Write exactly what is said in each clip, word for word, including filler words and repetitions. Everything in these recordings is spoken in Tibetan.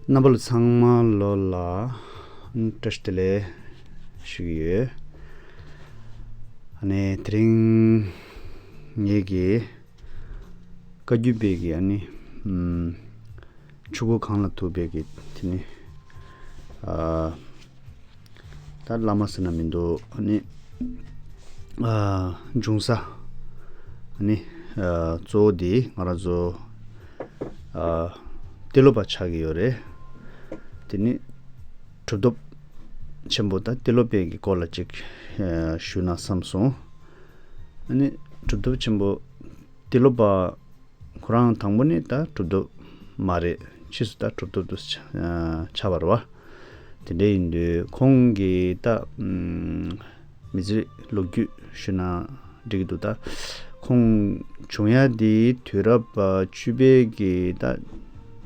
རྣམ་པ་ལ་ཚང་མ་ལོ་ལ་བཀྲ་ཤིས་བདེ་ལེགས་ཞུ་གི་ཡོད། ཨ་ནི་དེ་རིང་ངེད་ཀྱི་བཀའ་བརྒྱུད་པའི་གི་ཨ་ནི་ཨམ་ཆུ་འགོ་གངས་ལ་ཐུག་པའི་གི་དེ་ནི་ཨ་ད་བླ་མ་ཟེར་ན་མི་འདུག་ཨ་ནི་ཨ་འབྱུང་ས་ཨ་ནི་ཨ་གཙོ་བོ་དེ་ང་རང་ཚོ་ཨ་ཏེ་ལོ་པ་ཆགས་ཀྱི་ཡོད་རེད། དེ་ནི་གྲུབ་ཐོབ་ཆེན་པོ་དང་ཏེ་ལོ་པའི་གི་སྐོར་ལ་ཅིག་ཨ་ཞུས་ན་བསམ་སོང་། ཨ་ནི་གྲུབ་ཐོབ་ཆེན་པོ་ཏེ་ལོ་པ་ཁོ་རང་དང་པོ་ནི་ད་གྲུབ་ཐོབ་མ་རེད། ཕྱིས་སུ་ད་གྲུབ་ཐོབ་ཏུ་ཆ་ཨ་ཆགས་པ་རེད་བ། དེ་འདྲ་ཡིན་དུས་ཁོང་གིས་ད་ཨམ་མི་ཚེ་ལོ་རྒྱུས་ཞུས་ན་འགྲིག་གི་འདུག་ད་ཁོང་བྱུང་ཡ་དེ་དུས་རབས་བཅུ་པའི་གི་ད་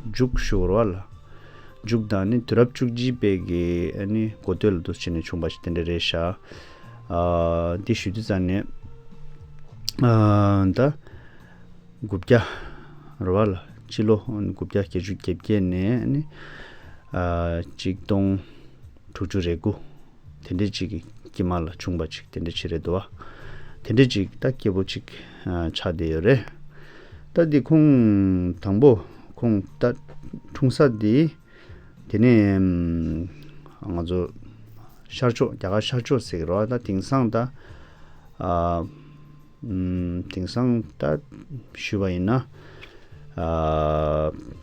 མཇུག་ཞུ་བར་བ་ལ། མཇུག་དང་ནི་དུས་རབས་བཅུ་གཅིག་པའི་གི་ཨ་ནི་འགོ་སྟོད་ལ་འདུག་བྱས་ནས་བྱུང་པ་ཞིག་དེ་འདྲ་རེད་ཤག་ཨ་འདི་ཞུ་དུས་ཙང་ནས་ཨ་ད། དགུ་བརྒྱ་རེད་བ་ལ། སྤྱི་ལོ་དགུ་བརྒྱ་བརྒྱད་ཅུ་གྱ་བརྒྱད་ནས་ནི་ཨ་གཅིག་སྟོང་དྲུག་ཅུ་རེ་དགུ་དེ་འདྲའི་ཅིག་གི་དཀྱིལ་མ་ལ་བྱུང་པ་ཅིག་དེ་འདྲ་ཅིག་རེད་འདུག་བ། དེ་འདྲའི་ཅིག་ད་སྐྱེས་བུ་ཅིག་ཨ་ཆགས་བསྡད་ཡོད་རེད། ད་འདི་ཁོང་དང་པོ་ཁོང་ད་འཁྲུངས་ས་འདི་དེ་ནས་ང་ཚོ་ཤར་ཕྱོགས་རྒྱ་གར་ཤར་ཕྱོགས་ཟེར་གི་རེད་བ། ད་དེང་སང་ད་ཨ། ཨམ་དེང་སང་ད་ཞུས་པ་ཡིན་ན་ཨ་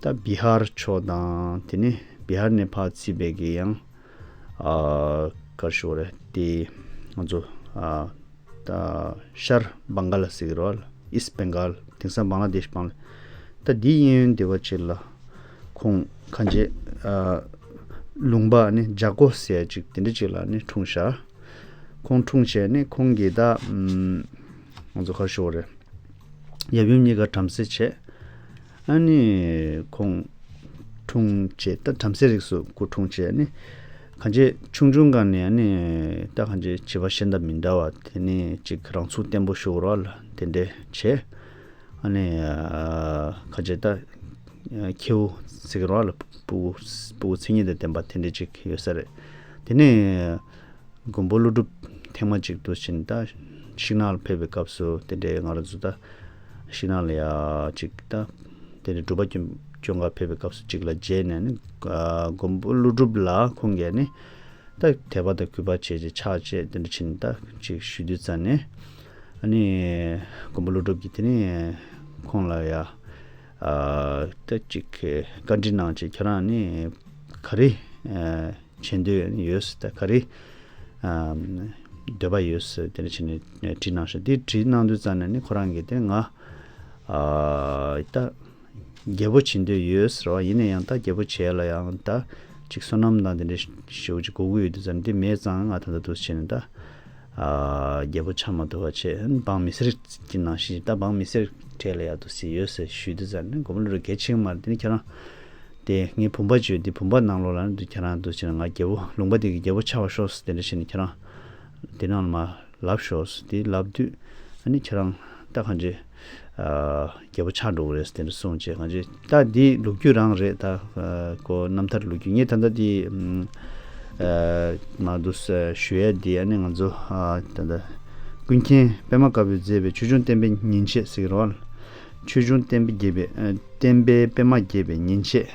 ད་བི་ཧར་ཕྱོགས་དང་དེ་ནི་བི་ཧར་ནས་ཕར་བརྩིས་པའི་གི་ཡང་ཨ་ག་རེ་ཞུ་དགོས་རེད། དེ་ང་ཚོ་ཨ་ད་ཤར་བང་ག་ལ་ཟེར་གི་རེད་བ། ཨིསྟ་བེང་གལ། དེང་སང་བང་ལ་དེཤ་བང་ལ། ད་འདི་གཡས་གཡོན་སྡེ་བ་ཅིག་ལ་ཁོང་གང་ཅི་ཨ་ལུང་པ་ནི་ཇ་ཀོ་ཟེར་ཡ་ཅིག་དེ་འདྲ་ཅིག་ལ་ནི་འཁྲུངས་ཤག་ཁོང་འཁྲུངས་བྱས་ནས་ཁོང་གིས་ད་ཨམ་ང་ཚོ་ག་རེ་ཞུ་དགོས་རེད། ཡབ་ཡུམ་གཉིས་ཀ་བྲམ་ཟེ་བྱས། ཨ་ནི་ཁོང་འཁྲུངས་བྱས་ད་བྲམ་ཟེ་རིགས་སུ་སྐུ་འཁྲུངས་བྱས་ནི་གང་ཅི་ཆུང་ཆུང་སྒང་ནས་ཨ་ནི་ད་གང་ཅི་བྱིས་པ་གཞན་དང་མི་འདྲ་བ་དེ་ནི་ཅིག་རང་ཚུགས་བརྟན་པོ་ཞུ་དགོས་རེད་བ་ལ། དེ་འདྲ་བྱས། ཨ་ནི་ཨ་ག་ཅི་ད་ཨ་ཁྱེའུ་ཟེར་གི་རེད་བ་ལ། སྤུ་གུ་སྤུ་གུ་མཚན་ཉིད་དང་ལྡན་པ་དེ་འདྲ་ཅིག་ཡོད་ས་རེད། དེ་ནས་མགོན་པོ་ཀླུ་སྒྲུབ་ཐེངས་མ་གཅིག་འདུག་བྱས་ནས་ད་ཤིང་ནགས་ལ་ཕེབས་པའི་སྐབས་སུ་དེ་འདྲའི་ང་རང་ཚོ་ད་ཤིང་ནགས་ལ་ཡ་གཅིག་ད་དེ་འདྲའི་སྒྲུབ་པ་སྐྱོན་སྐྱོན་ག་ཕེབས་པའི་སྐབས་སུ་གཅིག་ལ་མཇལ་ནས་ནི་ཨ་མགོན་པོ་ཀླུ་སྒྲུབ་ལ་ཁོང་གིས་ནི། ད་དད་པ་དང་གུས་པ་བྱས་རྗེས་ཕྱག་བཅས་དེ་འདྲ་བྱས་ནས་ད་ཅིག་ཞུ་དུས་ཙང་ནས་ཨ་ནི་མགོན་པོ་ཀླུ་སྒྲུབ་ཀྱིས་དེ་ནས་ཁོང་ལ་ཡ་ཨ་ད་ཅིག་བཀའ་འདྲི་གནང་བྱས། ཁྱེད་རང་ནི་ག་རེ་ཨ་བྱེད་འདོད་ཡོད་ཟེར། ད་ག་རེ་ཨ་འདོད་པ་ཡོད་ཟེར་དེ་འདྲ་བྱས་ནས་དྲིས་གནང་ཤག་དེ་དྲིས་གནང་དུས་ཙང་ནས་ནི་ཁོ་རང་གིས་དེ་ང་ཨ་ད། རྒྱལ་པོ་བྱེད་འདོད་ཡོད་ཟེར་བ་ཡིན་ན་ཡང་ད་རྒྱལ་པོ་བྱེད་ལ་ཡང་ད་ཅིག་བསོད་ནམས་དང་དེ་འདྲ་ཞེ་པོ་ཅིག་དགོས་ཀྱི་ཡོད་དུས་ཙང་འདི་མེད་ཙང་ང་ད་ལྟ་འདུག་བྱས་ནས་ད་ཨ་རྒྱལ་པོ་ཆགས་མ་ཐུབ་པ་བྱས། འབངས་མི་སེར་གྱི་ནང་བཞིན་ད་འབངས་མི་སེར་གྲས་ལ་ཡག་འདུག་ཟེར་ཡོད་ཟེར་ཞུས་དུས་ཙང་ནས་མགོན་པོ་ཀླུ་སྒྲུབ་གལ་ཆེ་གི་མ་རེད། དེ་ནི་ཁྱེད་རང་དེ་ངའི་བུམ་པ་ཅིག་ཡོད། འདི་བུམ་པ་ནང་ལོགས་ལ་ནི་འདུག་ཁྱེད་རང་འདུག་བྱས་ན་ང་རྒྱལ་པོ་ལུང་པ་འདི་གི་རྒྱལ་པོ་ཆགས་པར་ཤོག་ཟེར་དེ་འདྲ་བྱས་ནས་ཁྱེད་རང་དེ་ནང་ལ་མ། ལབ་ཤོག་ཟེར་དེ་ལབ་དུས་ཨ་ནི་ཁྱེད་རང་ད་གང་ཅི་ཨ་རྒྱལ་པོ་ཆགས་འགྲོ་གི་རེད་ཟེར་དེ་འདྲ་གསུངས་བྱས། གང་ཅི་ད་འདི་ལོ་རྒྱུས་རང་རེད། ད་ཨ་ཁོ་རྣམ་ཐར་ལོ་རྒྱུས་ངས་ད་ལྟ་འདི་ཨ་མ་འདུག་ཟེར་ཞུ་ཡས་འདི་ཨ་ནི་ང་ཚོ་ཨ་ད་ལྟ་ཀུན་མཁྱེན་པད་མ་དཀར་པོས་མཛད་པའི་ཆོས་འབྱུང་བསྟན་པའི་ཉིན་བྱེད་ཟེར་གི་རེད་བ། ཆོས་འབྱུང་བསྟན་པའི་རྒྱས་པའི་ཨ་བསྟན་པའི་པད་མ་རྒྱས་པའི་ཉིན་བྱེད་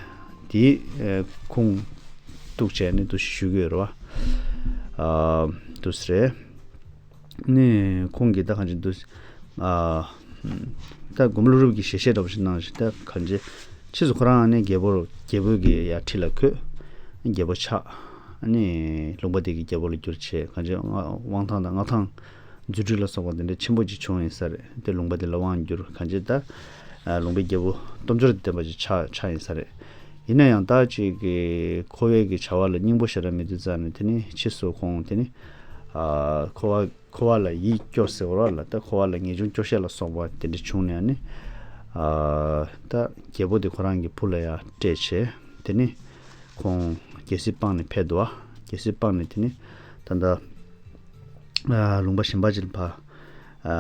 འདི་ཨ་ཁུངས་གཏུགས་བྱས་ནས་འདུག་ཞུ་གི་ཡོད་རེད་བ། ཨ་འདུག་ཟེར། ནས་ཁོང་གིས་ད་གང་ཅི་འདུག་ཨ་ད་མགོན་པོ་ཀླུ་སྒྲུབ་ཀྱིས་ཞལ་བཞེས་འདྲ་པོ་ཞིག་གནང་ཞིག་ད་གང་ཅི་ཕྱིས་སུ་ཁོ་རང་ནི་རྒྱལ་པོར་རྒྱལ་པོ་གི་ཡ་ཁྲི་ལ་འཁོད། རྒྱལ་པོ་ཆགས། ནི་ལུང་པ་དེ་གི་རྒྱལ་པོ་ལ་གྱུར་བྱས། གང་ཅི་དབང་ཐང་དང་མངའ་ཐང་རྫུ་འཕྲུལ་ལ་སོགས་པ་དེ་འདྲ་ཆེན་པོ་ཅིག་བྱུང་ཡིན་ས་རེད། དེ་ལུང་པ་དེ་ལ་དབང་བསྒྱུར། གང་ཅི་ད་ལུང་པའི་རྒྱལ་པོ་སྟོབས་འབྱོར་ལྡན་པ་ཅིག་ཆགས་ཆགས་ཡིན་ས་རེད། ཡིན་ན་ཡང་ད་ཅིག་གི་འཁོར་བའི་གི་བྱ་བ་ལ་སྙིང་པོ་ཞེ་དྲག་མེད་དུས་ཙང་ནས་དེ་ནི་ཕྱིས་སུ་ཁོང་དེ་ནི་ཨ་འཁོར་བ་འཁོར་བ་ལ་ཡིད་སྐྱོ་ཟེར་བ་ལ་ད་འཁོར་བ་ལ་ངེས་འབྱུང་སྐྱོ་ཤས་ལ་སོགས་པ་དེ་འདྲ་བྱུང་ནས་ནི་ཨ་ད་རྒྱལ་པོ་དེ་ཁོ་རང་གི་བུ་ལ་ཡང་སྤྲད་བྱས། དེ་ནི་ཁོང་རྒྱལ་སྲིད་སྤངས་ནས་ཕེབས་འདུག་ཨ། རྒྱལ་སྲིད་སྤངས་ནས་དེ་ནི་ད་ལྟ་ཨ་ལུང་པ་གཞན་པ་ཅིག་ལ་ཕར་ཨ་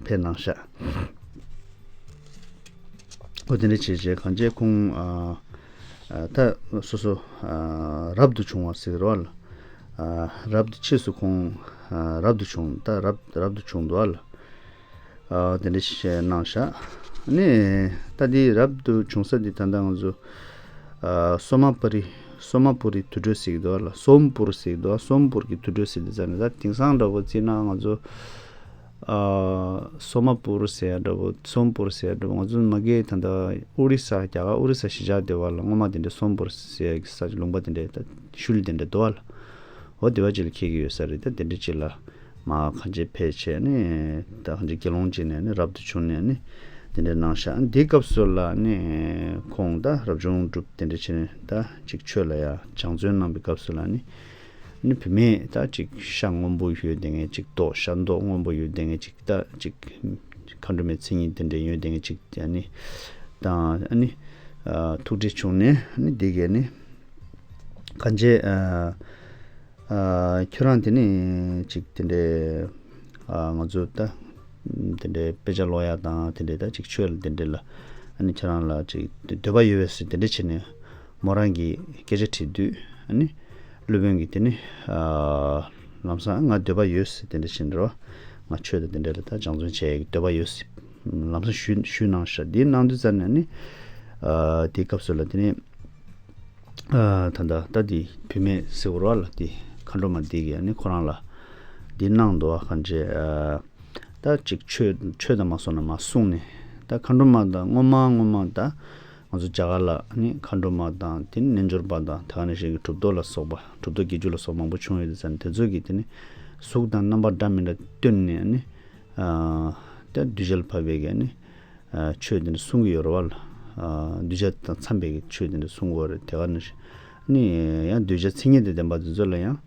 ཕེབས་གནང་ཤག་འོ་དེ་འདྲ་བྱས་བྱས་གང་བྱས་ཁོང་ཨ་ ད་སོ་སོ་རབ་ཏུ་བྱུང་བ་ཟེར་བ་ལ། རབ་ཏུ་ཕྱིས་སུ་ཁོང་རབ་ཏུ་བྱུང་། ད་རབ་རབ་ཏུ་བྱུང་འདུག་བ་ལ། དེ་འདྲ་ཞིག་གནང་ཤག་ནི་ད་འདི་རབ་ཏུ་བྱུང་ས་འདི་ད་ལྟ་ང་ཚོ་སོ་མ་པུ་རི། སོ་མ་པུ་རི་དུར་ཁྲོད་ཟེར་གྱི་འདུག་བ་ལ། སོམ་པུར་ཟེར་གྱི་འདུག་བ། སོམ་པུར་གྱི་དུར་ཁྲོད་ཟེར་དུས་ཙམ་ནས། ད་དེང་སང་འདྲ་པོ་བརྩིས་ན་ང་ཚོ་ཨ་སོ་མ་པུར་ཟེར་ཡ་འདྲ་པོ། སོམ་པུར་ཟེར་ཡ་འདྲ་པོ། ང་ཚོ་མ་གིའི་ད་ལྟ་ཨོ་རི་ས། རྒྱ་གར་ཨོ་རི་ས་གཞིས་ཆགས་སྡེ་བ་ལ་སྔོན་མ་དེ་འདྲའི་སོམ་པུར་ཟེར་ཡ་གི་ས་ལུང་པ་དེ་འདྲའི་ད་ཤུལ་དེ་འདྲ་འདུག་བ་ལ། འོ་དེ་བ་ཅིག་ལ་འཁེལ་གྱི་ཡོད་ས་རེད། ད་དེ་འདྲ་ཅིག་ལ་མ་གང་ཅི་ཕེབས་བྱས་ནས། ད་གང་ཅི་དགེ་སློང་ཅིག་ནས་ནི་རབ་ཏུ་བྱུང་ནས་ནི་དེ་འདྲ་གནང་ཤག་འདིའི་སྐབས་སུ་ལ་ནི་ཁོང་ད་རབ་བྱུང་སྒྲུབ་དེ་འདྲ་བྱས་ནས་ད་ཅིག་ཆོས་ལ་ཡ་སྦྱང་བརྩོན་གནང་བའི་སྐབས་སུ་ལ་ནི། ནི་བུད་མེད་ད་ཅིག་ཤ་སྔོན་པོ་ཡོད་དེ་ངས་ཅིག་མདོག་ཤ་མདོག་སྔོན་པོ་ཡོད་དེ་ངས་ཅིག་ད་ཅིག་མཁའ་འགྲོ་མའི་མཚན་ཉིད་དེ་འདྲ་ཡོད་དེ་ངས་ཅིག་ཨ་ནི་དང་ཨ་ནི་ཐུགས་འདྲིས་བྱུང་ནས་ནི་འདི་གས་ནི་གང་བྱས། ཁྱོད་རང་དེ་ནི་ཅིག་དེ་འདྲའི་ང་ཚོ་ད་དེ་འདྲའི་དཔེ་ཆ་ཀློག་ཡག་དང་དེ་འདྲའི་ད་ཅིག་ཆོས་ལ་དེ་འདྲའི་ལ་ཨ་ནི་ཁྱོད་རང་ལ་ཅིག་འདོད་པ་ཡོད་པས་ཟེར་དེ་འདྲ་བྱས་ནས་མོ་རང་གིས་སྐད་ཆ་དྲིས་དུས། ཨ་ནི་སློབ་དཔོན་གྱིས་དེ་ནི་ལམ་སང་ང་འདོད་པ་ཡོད་ཟེར་དེ་འདྲ་བྱས་ནས་རོ། ང་ཆོས་དང་དེ་འདྲ་ལ་ད་སྦྱང་བརྩོན་བྱེད་ཡག་གི་འདོད་པ་ཡོད་ཟེར་ལམ་སང་ཞུས་ཞུས་གནང་ཤག་འདི་གནང་དུས་ཙམ་ནས་ནི་དེའི་སྐབས་སུ་ལ་དེ་ནི། ད་ལྟ་ད་འདི་བུད་མེད་ཟེར་བ་ལ་འདི་མཁའ་འགྲོ་མ་འདི་གིས་ནི་ཁོ་རང་ལ་འདི་གནང་འདུག་བ། གང་བྱས། ད་ཅིག་ཆོས་ཆོས་དང་མ་སོང་ན་མ་གསུངས་ནས། ད་མཁའ་འགྲོ་མ་དང་སྔོན་མ་སྔོན་མ་ད་ང་ཚོ་རྒྱ་གར་ལ་ནི་མཁའ་འགྲོ་མ་དང་དེ་ནི་རྣལ་འབྱོར་པ་དང་དེ་ག་ནང་བཞིན་གྱི་གྲུབ་ཐོབ་ལ་སོགས་པ། གྲུབ་ཐོབ་བརྒྱད་ཅུ་ལ་སོགས་མང་པོ་བྱུང་ཡོད་དེ་ཙང་དེ་ཚོ་གིས་དེ་ནི་གཟུགས་དང་རྣམ་པ་འདྲ་མི་འདྲ་སྟོན་ནས་ནི་ད་གདུལ་བྱ་ལ་ཕབ་པའི་གི་ནི། ཆོས་དེ་འདྲ་གསུང་གི་ཡོད་རེད་བ་ལ། གདུལ་བྱ་དང་འཚམས་པའི་ཆོས་དེ་འདྲ་གསུང་གི་ཡོད་རེད། དེ་ག་ནང་བཞིན་ནི་ཡང་གདུལ་བྱ་མཚན་ཉིད་དང་ལྡན་པ་དེ་ཚོ་ལ་ཡང་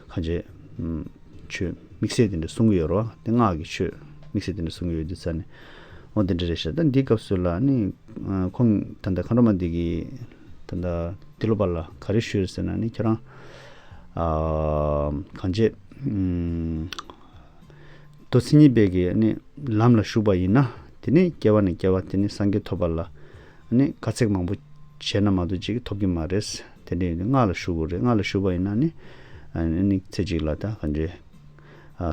གང་བྱས་ཆོས་དམིགས་བསལ་དེ་འདྲ་གསུང་གི་ཡོད་རེད་བ། དེ་སྔགས་ཀྱི་ཆོས་དམིགས་བསལ་དེ་འདྲ་གསུང་གི་ཡོད་དུས་ཙང་ནས། འོ་དེ་འདྲ་རེད་ཤག་ད་འདིའི་སྐབས་སུ་ལ་ནི་ཁོང་ད་ལྟ་མཁའ་འགྲོ་མ་འདི་གིས་ད་ལྟ་འདི་ལོ་པ་ལ་ག་རེ་ཞུས་ཟེར་ན་ནི་ཁྱེད་རང་གང་བྱས། མདོ་མཚན་ཉིད་པའི་གི་ནི་ལམ་ལ་ཞུགས་པ་ཡིན་ན། དེ་ནི་སྐྱེ་བ་ནས་སྐྱེ་བ་དེ་ནི་སངས་རྒྱས་ཐོབ་པ་ལ་ནི་དཀའ་ཚེགས་མང་པོ་བྱས་ན་མ་གཏོགས་ཅིག་ཐོབ་ཀྱི་མ་རེད། དེ་འདྲ་ཡིན་དུས་སྔགས་ལ་ཞུགས་དགོས་རེད། སྔགས་ལ་ཞུགས་པ་ཡིན་ན་ནི་ནི་ཚེ་གཅིག་ལ་ད་གང་འདྲའི་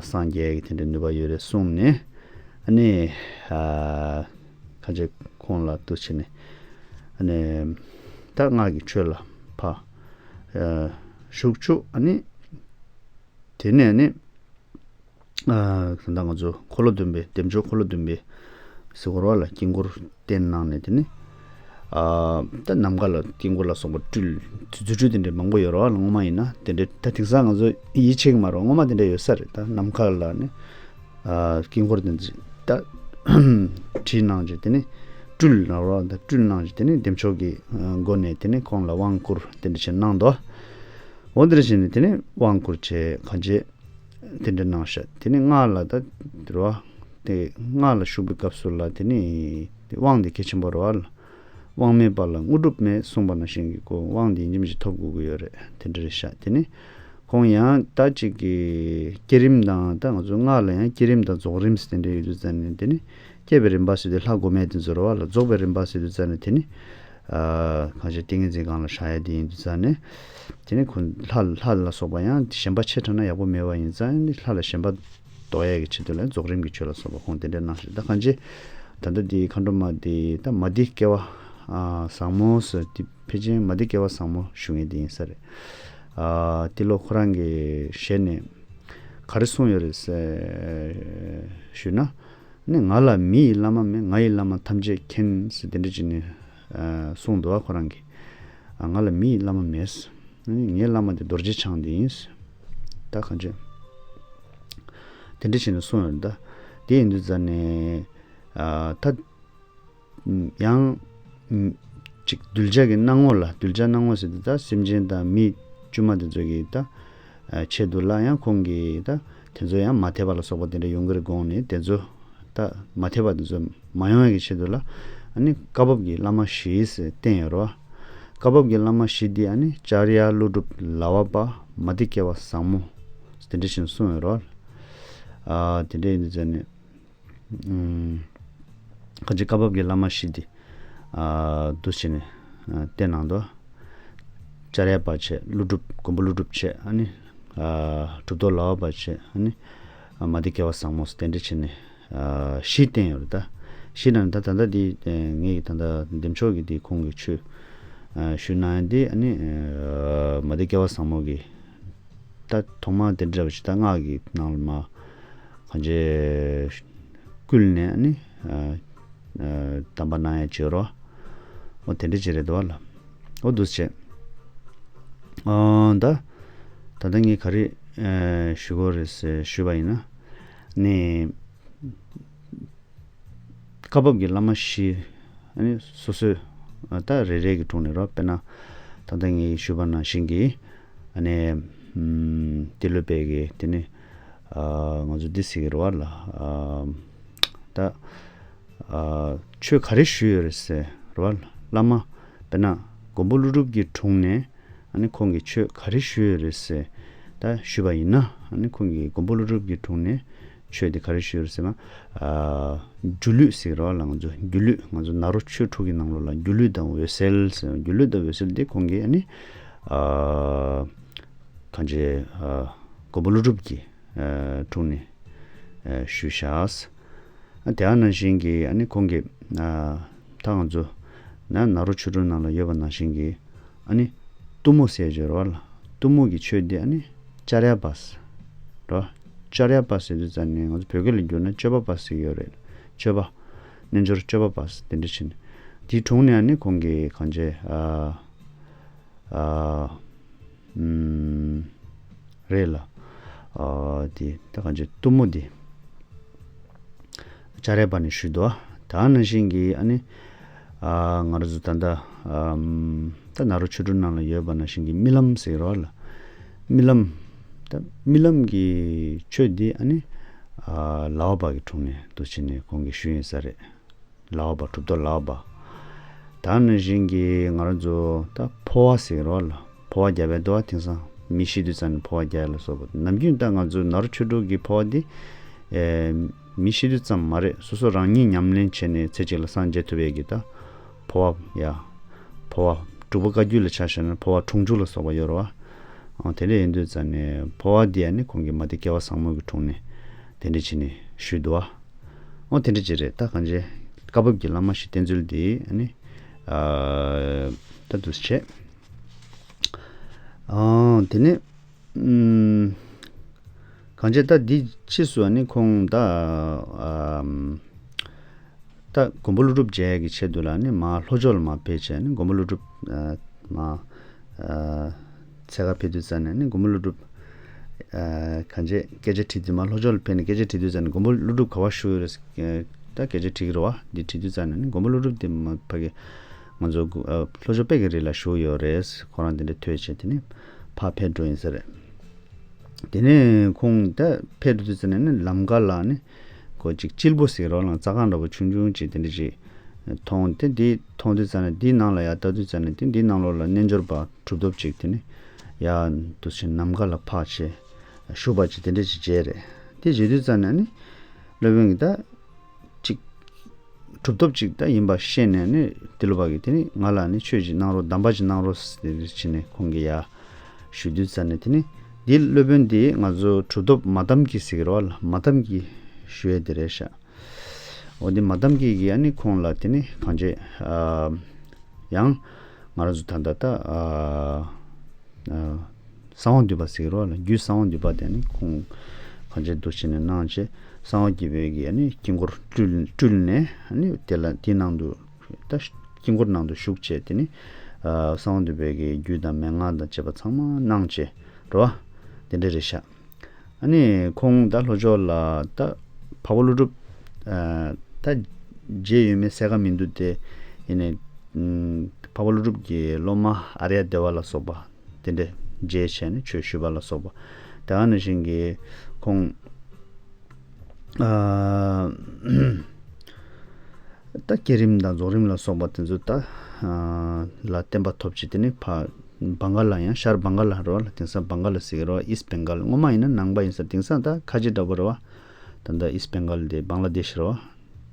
སངས་རྒྱས་ཀྱི་དེ་འདྲའི་ནུས་པ་ཡོད་རེད་གསུངས་ནས། ནི་གང་བྱས་ཁོང་ལ་འདུ་བྱས་ནས་ནི་ད་སྔགས་ཀྱི་ཆོས་ལ་ཕར་ཞུགས་བཅུག་ནི། དེ་ནས་ནི། ད་ལྟ་ང་ཚོ་འཁོར་ལོ་སྡོམ་པའི་བདེ་མཆོག་འཁོར་ལོ་སྡོམ་པའི་ཟེར་བ་ལ་དཀྱིལ་འཁོར་བསྟན་གནང་ནས་དེ་ནི། ད་ནམ་མཁའ་ལ་དཀྱིལ་འཁོར་ལ་སོགས་པ་སྤྲུལ། རྫུ་འཕྲུལ་དེ་འདྲའི་མང་པོ་ཡོད་རེད་བ་ལ། སྔོན་མ་ཡིན་ན་དེ་འདྲའི་ད་དེང་སང་ང་ཚོ་ཡིད་ཆེས་ཀྱི་མ་རེད། སྔོན་མ་དེ་འདྲ་ཡོད་ས་རེད། ད་ནམ་མཁའ་ལ་ནི་དཀྱིལ་འཁོར་དེ་འདྲ་ད་བྲིས་གནང་བྱས་དེ་ནི་སྤྲུལ་ལབ་རེད་བ། ད་སྤྲུལ་གནང་བྱས་དེ་ནི་བདེ་མཆོག་གི་སྒོ་ནས་དེ་ནི་ཁོང་ལ་དབང་བསྐུར་དེ་འདྲ་བྱས་གནང་འདུག་འོ་དེ་འདྲ་བྱས་ནས་དེ་ནི་དབང་བསྐུར་བྱས་གང་བྱས། དེ་འདྲ་གནང་ཤག་དེ་ནི་སྔགས་ལ་ད་རེད་བ། དེ་སྔགས་ལ་ཞུགས་པའི་སྐབས་སུ་ལ་དེ་ནི་དབང་དེ་གལ་ཆེན་པོ་རེད་བ་ལ། དབང་མེད་པ་ལ་དངོས་གྲུབ་མེད་གསུངས་པ་ནང་བཞིན་གྱི་ཁོ་དབང་དེ་ཡིན་གཅིག་མིན་གཅིག་ཐོབ་དགོས་ཀྱི་ཡོད་རེད། དེ་འདྲ་རེད་ཤག་དེ་ནི་ཁོང་ཡང་ད་ཅིག་གི་བསྐྱེད་རིམ་དང་། ད་ང་ཚོ་སྔགས་ལ་ཡང་བསྐྱེད་རིམ་དང་རྫོགས་རིམ་ཟེར་དེ་འདྲ་ཡོད་དུས་ཙང་ནས་དེ་ནི། བསྐྱེད་པའི་རིམ་པ་ཟེར་དུས་ལྷ་སྒོམ་ཡས་དེ་ཚོ་རེད་བ་ལ། རྫོགས་པའི་རིམ་པ་ཟེར་དུས་ཙང་ནས་དེ་ནི། གང་ཞིག་ཏིང་ངེ་འཛིན་སྒང་ལ་བཞག་ཡས་དེ་ཡིན་དུས་ཙང་ནས། དེ་ནི་ཁོ་ལྷ་ལྷ་ལ་སོགས་པ་ཡང་ཞེན་པ་ཆེ་དྲགས་ན་ཡག་པོ་མེད་པ་ཡིན་ཙང་ནི། ལྷ་ལ་ཞེན་པ་ལྡོག་ཡས་ཀྱི་ཆེད་དུ་ལ་རྫོགས་རིམ་གྱི་ཆོས་ལ་སོགས་པ་ཁོང་དེ་འདྲ་གནང་ཞིག་ད་གང་ཅི་ད་ལྟ་འདི་མཁའ་འགྲོ་མ་འདི་ད་མ་དྷི་ཀ་བ་བཟང་མོ་ཟེར་དེ་ཕལ་ཆེར་མ་དྷི་ཀ་བ་བཟང་མོ་ཞུ་མཁན་དེ་ཡིན་ས་རེད། དེ་ལོ་ཁོ་རང་གི་ཞལ་ནས་ག་རེ་གསུངས་ཡོད་རེད་ཟེར་ཞུས་ན། ནི་ང་ལ་མི་ཡི་བླ་མ་མེད། ང་ཡི་བླ་མ་ཐམས་ཅད་མཁྱེན་ཟེར་དེ་འདྲ་ཅིག་ནི་གསུངས་འདུག་བ་ཁོ་རང་གིས། ང་ལ་མི་ཡི་བླ་མ་མེད། ངའི་བླ་མ་དེ་རྡོ་རྗེ་འཆང་དེ་ཡིན། ད་གང་བྱས། དེ་འདྲ་བྱས་ནས་གསུངས་ཡོད་ད། དེ་ཡིན་དུས་ཙང་ནས་ད་ཡང་ཅིག་གདུལ་བྱ་གི་སྣང་ངོ་ལ། གདུལ་བྱ་སྣང་ངོ་ཟེར་དུས་ད་སེམས་ཅན་དང་མི་དཀྱུས་མ་དེ་ཚོ་གི་ད་ཆེད་དུ་ལ་ཡང་ཁོང་གིས་ད་དེ་ཚོ་ཡང་མ་དད་པ་ལ་སོགས་པ་དེ་འདྲ་ཡོང་གི་རེད་དགོངས་ནས། དེ་ཚོ་ད་མ་དད་པ་དེ་ཚོ་མ་ཡོང་ཡ་གི་ཆེད་དུ་ལ་ཨ་ནི་བཀའ་བབས་ཀྱི་བླ་མ་བཞི་ཟེར་བསྟན་ཡོད་རེད་བ། བཀའ་བབས་ཀྱི་བླ་མ་བཞི་འདི་ཨ་ནི་ཨ་ཙརྱ་ཀླུ་སྒྲུབ་ལ་བ་པ་མ་དྷི་ཀ་བ་བཟང་མོ་དེ་འདྲ་བཞིན་གསུངས་ཡོད་རེད་བ། དེ་འདྲ་ཡིན་དུས་ཙང་ནས། ཁ་ཅིག་བཀའ་བབས་ཀྱི་བླ་མ་བཞི་འདི་འདུ་བྱས་ནས་ བསྟན་གནང་འདུག། ལྕགས་རལ་པ་བྱས། ཀླུ་སྒྲུབ། མགོན་པོ་ཀླུ་སྒྲུབ་བྱས། ཨ་ནི་གྲུབ་ཐོབ་ལག་པ་བྱས། ཨ་ནི་མ་ཏི་སྐལ་བ་བཟང་མོ་དེ་འདྲ་བྱས་ནས། བཞི་བསྟན་ཡོད་རེད་ད། བཞི་ནང་ད་ད་ལྟ་འདི་ངས་ད་ལྟ་འདེམས་ཤོག་གི་འདི་ཁོང་གི་ཆོས་ཞུས་གནང་ཡ་འདི། ཨ་ནི་མ་ཏི་སྐལ་བ་བཟང་མོ་གི་ད་ཐོག་མ་དེ་འདྲ་བ་ཞིག་ད་སྔགས་ཀྱི་ནང་ལ་མ་གང་ཅི་བསྐུལ་ནས། ཨ་ནི་གདམས་པ་གནང་ཡ་བྱེད་རོགས། འོ་དེ་འདྲ་ཅིག་རེད་འདུག་བ་ལ། འོ་འདུག་བྱས། ཨ་ད་ད་ལྟ་ངས་ག་རེ་ཞུ་དགོས་རེད་ཟེར་ཞུས་པ་ཡིན་ན། ནས་བཀའ་བབས་ཀྱི་བླ་མ་བཞི། ཨ་ནི་སོ་སོའི་ད་རེ་རེ་གི་དྲུང་ནས་རོ། དཔེར་ན་ད་ལྟ་ངས་ཞུས་པ་ནང་བཞིན་གྱི། ཨ་ནི་ཏི་ལོ་པའི་གི་དེ་ནི་ང་ཚོ་འདི་ཟེར་གི་རེད་བ་ལ། ད་ཆོས་ག་རེ་ཞུས་ཡོད་རེད་ཟེར་རེད་བ་ལ། བླ་མ་དཔེར་ན་མགོན་པོ་ཀླུ་སྒྲུབ་ཀྱི་དྲུང་ནས། ཨ་ནི་ཁོང་གིས་ཆོས་ག་རེ་ཞུས་ཡོད་རེད་ཟེར་ད་ཞུས་པ་ཡིན་ན། ཨ་ནི་ཁོང་གིས་མགོན་པོ་ཀླུ་སྒྲུབ་ཀྱི་དྲུང་ནས་ཆོས་དེ་ག་རེ་ཞུས་ཡོད་རེད་ཟེར་ན། ཨ་སྒྱུ་ལུས་ཟེར་རོ་ལ། ང་ཚོ་སྒྱུ་ལུས། ང་ཚོ་ནཱ་རོ་ཆོས་དྲུག་གི་ནང་ལོགས་ལ་སྒྱུ་ལུས་དང་འོད་གསལ་ཟེར། སྒྱུ་ལུས་དང་འོད་གསལ་དེ་ཁོང་གིས་ཨ་ནི་ཨ་གང་ཅི་ཨ་མགོན་པོ་ཀླུ་སྒྲུབ་ཀྱི་ཨ་དྲུང་ནས་ཨ་ཞུས་བཞག། ཨ་དེ་ནང་བཞིན་གྱི་ཨ་ནི་ཁོང་གིས་ཨ་ད་ང་ཚོ་ན་ནཱ་རོ་ཆོས་དྲུག་ནང་ལ་ཡོད་པ་ནང་བཞིན་གྱི་ཨ་ནི་གཏུམ་མོ་ཟེར་ཡ་ཅིག་ཡོད་རེད་བ་ལ། གཏུམ་མོ་གི་ཆོས་འདི་ཨ་ནི་ཅཱརྱ་པ་ཟེར་རོ། ཅཱརྱ་པ་ཟེར་དུས་ཙམ་ནས་ང་ཚོ་བོད་སྐད་ལ་བསྒྱུར་ན་སྤྱོད་པ་པ་ཟེར་གྱི་ཡོད་རེད། སྤྱོད་པ། རྣལ་འབྱོར་སྤྱོད་པ་པ་ཟེར་དེ་འདྲ་བྱས་ནས། དེའི་དྲུང་ནས་ཨ་ནི་ཁོང་གིས་གང་བྱས། ཨ་ཨ་ཨམ་རེད་ལ། ཨ་དེ་ད་གང་བྱས་གཏུམ་མོ་འདི་ཅཱརྱ་པ་ནས་ཞུས་འདུག། ད་ནང་བཞིན་གྱི་ཨ་ནི་ཨ་ང་རང་ཚོ་ད་ལྟ་ཨམ་ད་ནཱ་རོ་ཆོས་དྲུག་ནང་ལ་ཡོད་པ་ནང་བཞིན་གྱི་རྨི་ལམ་ཟེར་རོ་ལ། རྨི་ལམ། ད་རྨི་ལམ་གྱི་ཆོས་འདི་ཨ་ནི་ཨ་ལའོ་པ་གི་དྲུང་ནས་འདུག་བྱས་ནས་ཁོང་གིས་ཞུས་ཡིན་ས་རེད། ལའོ་པ། གྲུབ་ཐོབ་ལའོ་པ། ད་ནང་བཞིན་གྱི་ང་རང་ཚོ་ད་འཕོ་བ་ཟེར་རོ་ལ། འཕོ་བ་རྒྱབ་པའི་དུ་བ། དེང་སང་མི་ཤི་དུས་ཙམ་ནས་འཕོ་བ་རྒྱག་ཡ་ལ་སོགས་པ། ནམ་རྒྱུན་ད་ང་ཚོ་ནཱ་རོ་ཆོས་དྲུག་གི་འཕོ་བ་འདི་ཨེ་མི་ཤི་དུས་ཙམ་མ་རེད། སོ་སོ་རང་ཉིད་ཉམས་ལེན་བྱས་ནས་ཚེ་གཅིག་ལ་སངས་རྒྱས་ཐུབ་ཡས་ཀྱི་ད་འཕོ་བ་ཡ། འཕོ་བ་དྲུག་པ་བཀའ་བརྒྱུད་ལ་ཆ་བཞག་ན་འཕོ་བ་དྲུང་འཇུག་ལ་སོགས་པ་ཡོད་རེད་བ། ཨང་དེ་འདྲ་ཡིན་དུས་ཙམ་ནས་འཕོ་བ་འདི་ཡ་ནི་ཁོང་གིས་མ་ཏི་སྐལ་བ་བཟང་མོ་གི་དྲུང་ནས་དེ་འདྲ་བྱས་ནས་ཞུས་འདུག་བ། ཨོ་དེ་འདྲ་ཅིག་རེད། ད་གང་བྱས་བཀའ་བབས་ཀྱི་བླ་མ་བཞི་བསྟེན་ཚུལ་འདི་ཨ་ནི་ཨ་ད་འདུག་སེ་བྱས། ཨ་དེ་ནས་ཨམ་གང་བྱས་ད་འདི་ཕྱིས་སུ་ཨ་ནི་ཁོང་ད་ཨམ་ད་མགོན་པོ་ཀླུ་སྒྲུབ་མཇལ་གྱི་ཆེད་དུ་ལ་ནི་མར་ལྷོ་ཕྱོགས་ལ་མར་ཕེབས་བྱས་ནི་མགོན་པོ་ཀླུ་སྒྲུབ་ཨ་མར་ཨ་འཚོལ་ག་ཕེབས་དུས་ཙམ་ནས་ནི་མགོན་པོ་ཀླུ་སྒྲུབ་ཨ་གང་བྱས་སྐད་ཆ་དྲིས་དུས། མར་ལྷོ་ཕྱོགས་ལ་ཕེབས་ནས་སྐད་ཆ་དྲིས་དུས་ཙམ་ནས་མགོན་པོ་ཀླུ་སྒྲུབ་ག་པར་བཞུགས་ཡོད་རེད་ཟེར། ད་སྐད་ཆ་དྲིས་ཀྱི་རེད་བ། འདི་དྲིས་དུས་ཙམ་ནས་ནི་མགོན་པོ་ཀླུ་སྒྲུབ་དེ་མ་ཕ་གི་ང་ཚོ་ཨ་ལྷོ་ཕྱོགས་དཔེ་གི་རི་ལ་བཞུགས་ཡོད་རེད། ཁོ་རང་དེ་འདྲ་ཐོས་བྱས་དེ་ནི་ཕར་ཕེབས་འགྲོ་ཡིན་ས་རེད། དེ་ནས་ཁོང་ད་ཕེབས་འགྲོ་དུས་ཙམ་ནས་ནི་ལམ་ཁ་ལ་ནི་ཁོ་ཅིག་དཔྱིལ་བུ་ཟེར་རོ་ལ། རྩྭ་ཁང་འདྲ་པོ་ཆུང་ཆུང་ཅིག་དེ་འདྲ་ཅིག་མཐོང་སྟེ། འདི་མཐོང་དུས་ཙམ་ནས་འདིའི་ནང་ལ་ཡར་ལྟ་དུས་ཙམ་ནས་དེ་འདིའི་ནང་ལོགས་ལ་རྣལ་འབྱོར་པ་གྲུབ་ཐོབ་ཅིག་དེ་ནི་ཡར་འདུག་སེ་ནམ་མཁའ་ལ་ཕར་བྱས་བཞུགས་པ་ཅིག་དེ་འདྲ་ཅིག་མཇལ་རེད། དེ་མཇལ་དུས་ཙམ་ནས་ནི་སློབ་དཔོན་གྱིས་ད་ཅིག་གྲུབ་ཐོབ་ཅིག་ད་ཡིན་པ་ཤེས་ནས་ནི་ཏི་ལོ་པ་གིས་དེ་ནི་ང་ལ་ནི་ཆོས་ཅིག་གནང་རོགས། གདམས་པ་ཅིག་གནང་རོགས་ཟེར་བྱས་ནས་ཁོང་གིས་ཡར་ཞུ་དུས་ཙམ་ནས་དེ་ནི་འདིའི་སློབ་དཔོན་དེ་ང་ཚོ་གྲུབ་ཐོབ་མ་དམ་སྐྱེས་ཟེར་གི་རེད་བ་ལ། མ་དམ་སྐྱེས་ཞུ་ཡས་དེ་རེད་ཤག། འོ་དེ་མ་དམ་སྐྱེས་ཀྱིས་ཨ་ནི་ཁོང་ལ་དེ་ནི་གང་བྱས་ཨ་ཡང་ང་རང་ཚོ་ད་ལྟ་ད་ཨ་ཨ་གསང་བ་འདུས་པ་ཟེར་གི་རེད་བ་ལ། རྒྱུད་གསང་བ་འདུས་པ་དེ་ནི་ཁོང་གང་བྱས་འདུག་བྱས་ནས་གནང་བྱས། གསང་བ་འདུས་པའི་གི་ཨ་ནི་དཀྱིལ་འཁོར་སྤྲུལ་སྤྲུལ་ནས་ཨ་ནི་དེ་ལ་དེའི་ནང་དུ་ད་དཀྱིལ་འཁོར་ནང་དུ་ཞུགས་བྱས། དེ་ནི་ཨ་གསང་བ་འདུས་པའི་གི་རྒྱུད་དང་མན་ངག་དང་བཅས་པ་ཚང་མ་གནང་བྱས་རེད་བ། དེ་འདྲ་རེད་ཤག། ཨ་ནི་ཁོང་ད་ལྷོ་ཕྱོགས་ལ་ད་འཕགས་པ་ཀླུ་སྒྲུབ་ཨ་ད་མཇལ་ཡོད་མེད་གསལ་ཁ་མི་འདུག་སྟེ། ཡིན་ནའི་ཨམ་འཕགས་པ་ཀླུ་སྒྲུབ་ཀྱི་སློབ་མ་ཨཱརྱ་དེ་བ་ལ་སོགས་པ་དེ་འདྲ་མཇལ་བྱས་ནས་ཆོས་ཞུས་པ་ལ་སོགས་པ། དེ་ག་ནང་བཞིན་གྱི་ཁོང་ཨ་ད་བསྐྱེད་རིམ་དང་རྫོགས་རིམ་ལ་སོགས་པ་དེ་ཚོ་ད་ཨ་ལ་བརྟན་པ་ཐོབ་བྱས། དེ་ནི་ཕར་བང་ག་ལ། ཡང་ཤར་བང་ག་ལ་རེད་བ་ལ། དེང་སང་བང་ག་ལ་ཟེར་གི་རེད་བ། ཨིསྚ་བེང་གལ། སྔོན་མ་ཡིན་ན་ནང་པ་ཡིན་ས། དེང་སང་ད་ཁ་ཆེ་འདྲ་པོ་རེད་བ། ད་ལྟ་ཨིསྚ་བེང་གལ་དེ་བང་ལ་དེཤ་རེད་བ།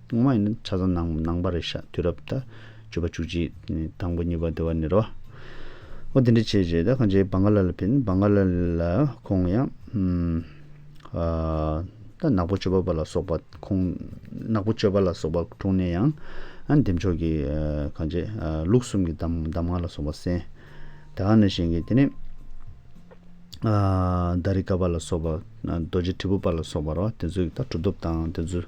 སྔོན་མ་ཡིན་ན་ཆ་ཚང་ནང་ནང་པ་རེད་ཤག། དུས་རབས་ད་ བཅུ་པ་བཅུ་གཅིག་དང་པོ་གཉིས་པ་དེ་བ་ནི་རོ། ཨོ་དེ་འདྲ་བྱས་རྗེས་ད་གང་ཅི་བང་ག་ལ་ལ་ཕེབས། བང་ག་ལ་ལ་ཁོང་ཡང་ཨ་ད་ནག་པོ་སྤྱོད་པ་པ་ལ་སོགས་པ་ཁོང་ནག་པོ་སྤྱོད་པ་ལ་སོགས་པ་འཁྲུངས་ནས་ཡང་ཨ་འདེམ་ཆོག་གི་ཨ་གང་ཅི་ཨ་ལུགས་གསུམ་གྱི་གདམས་གདམས་ངག་ལ་སོགས་པ་གསན། ད་ག་ནང་བཞིན་གྱི་དེ་ནི་ཨ་ད་རི་ཀ་པ་ལ་སོགས་པ་རྡོ་རྗེ་དྲིལ་བུ་པ་ལ་སོགས་པ་རོ། དེ་ཚོའི་ད་གྲུབ་ཐོབ་དང་དེ་ཚོའི་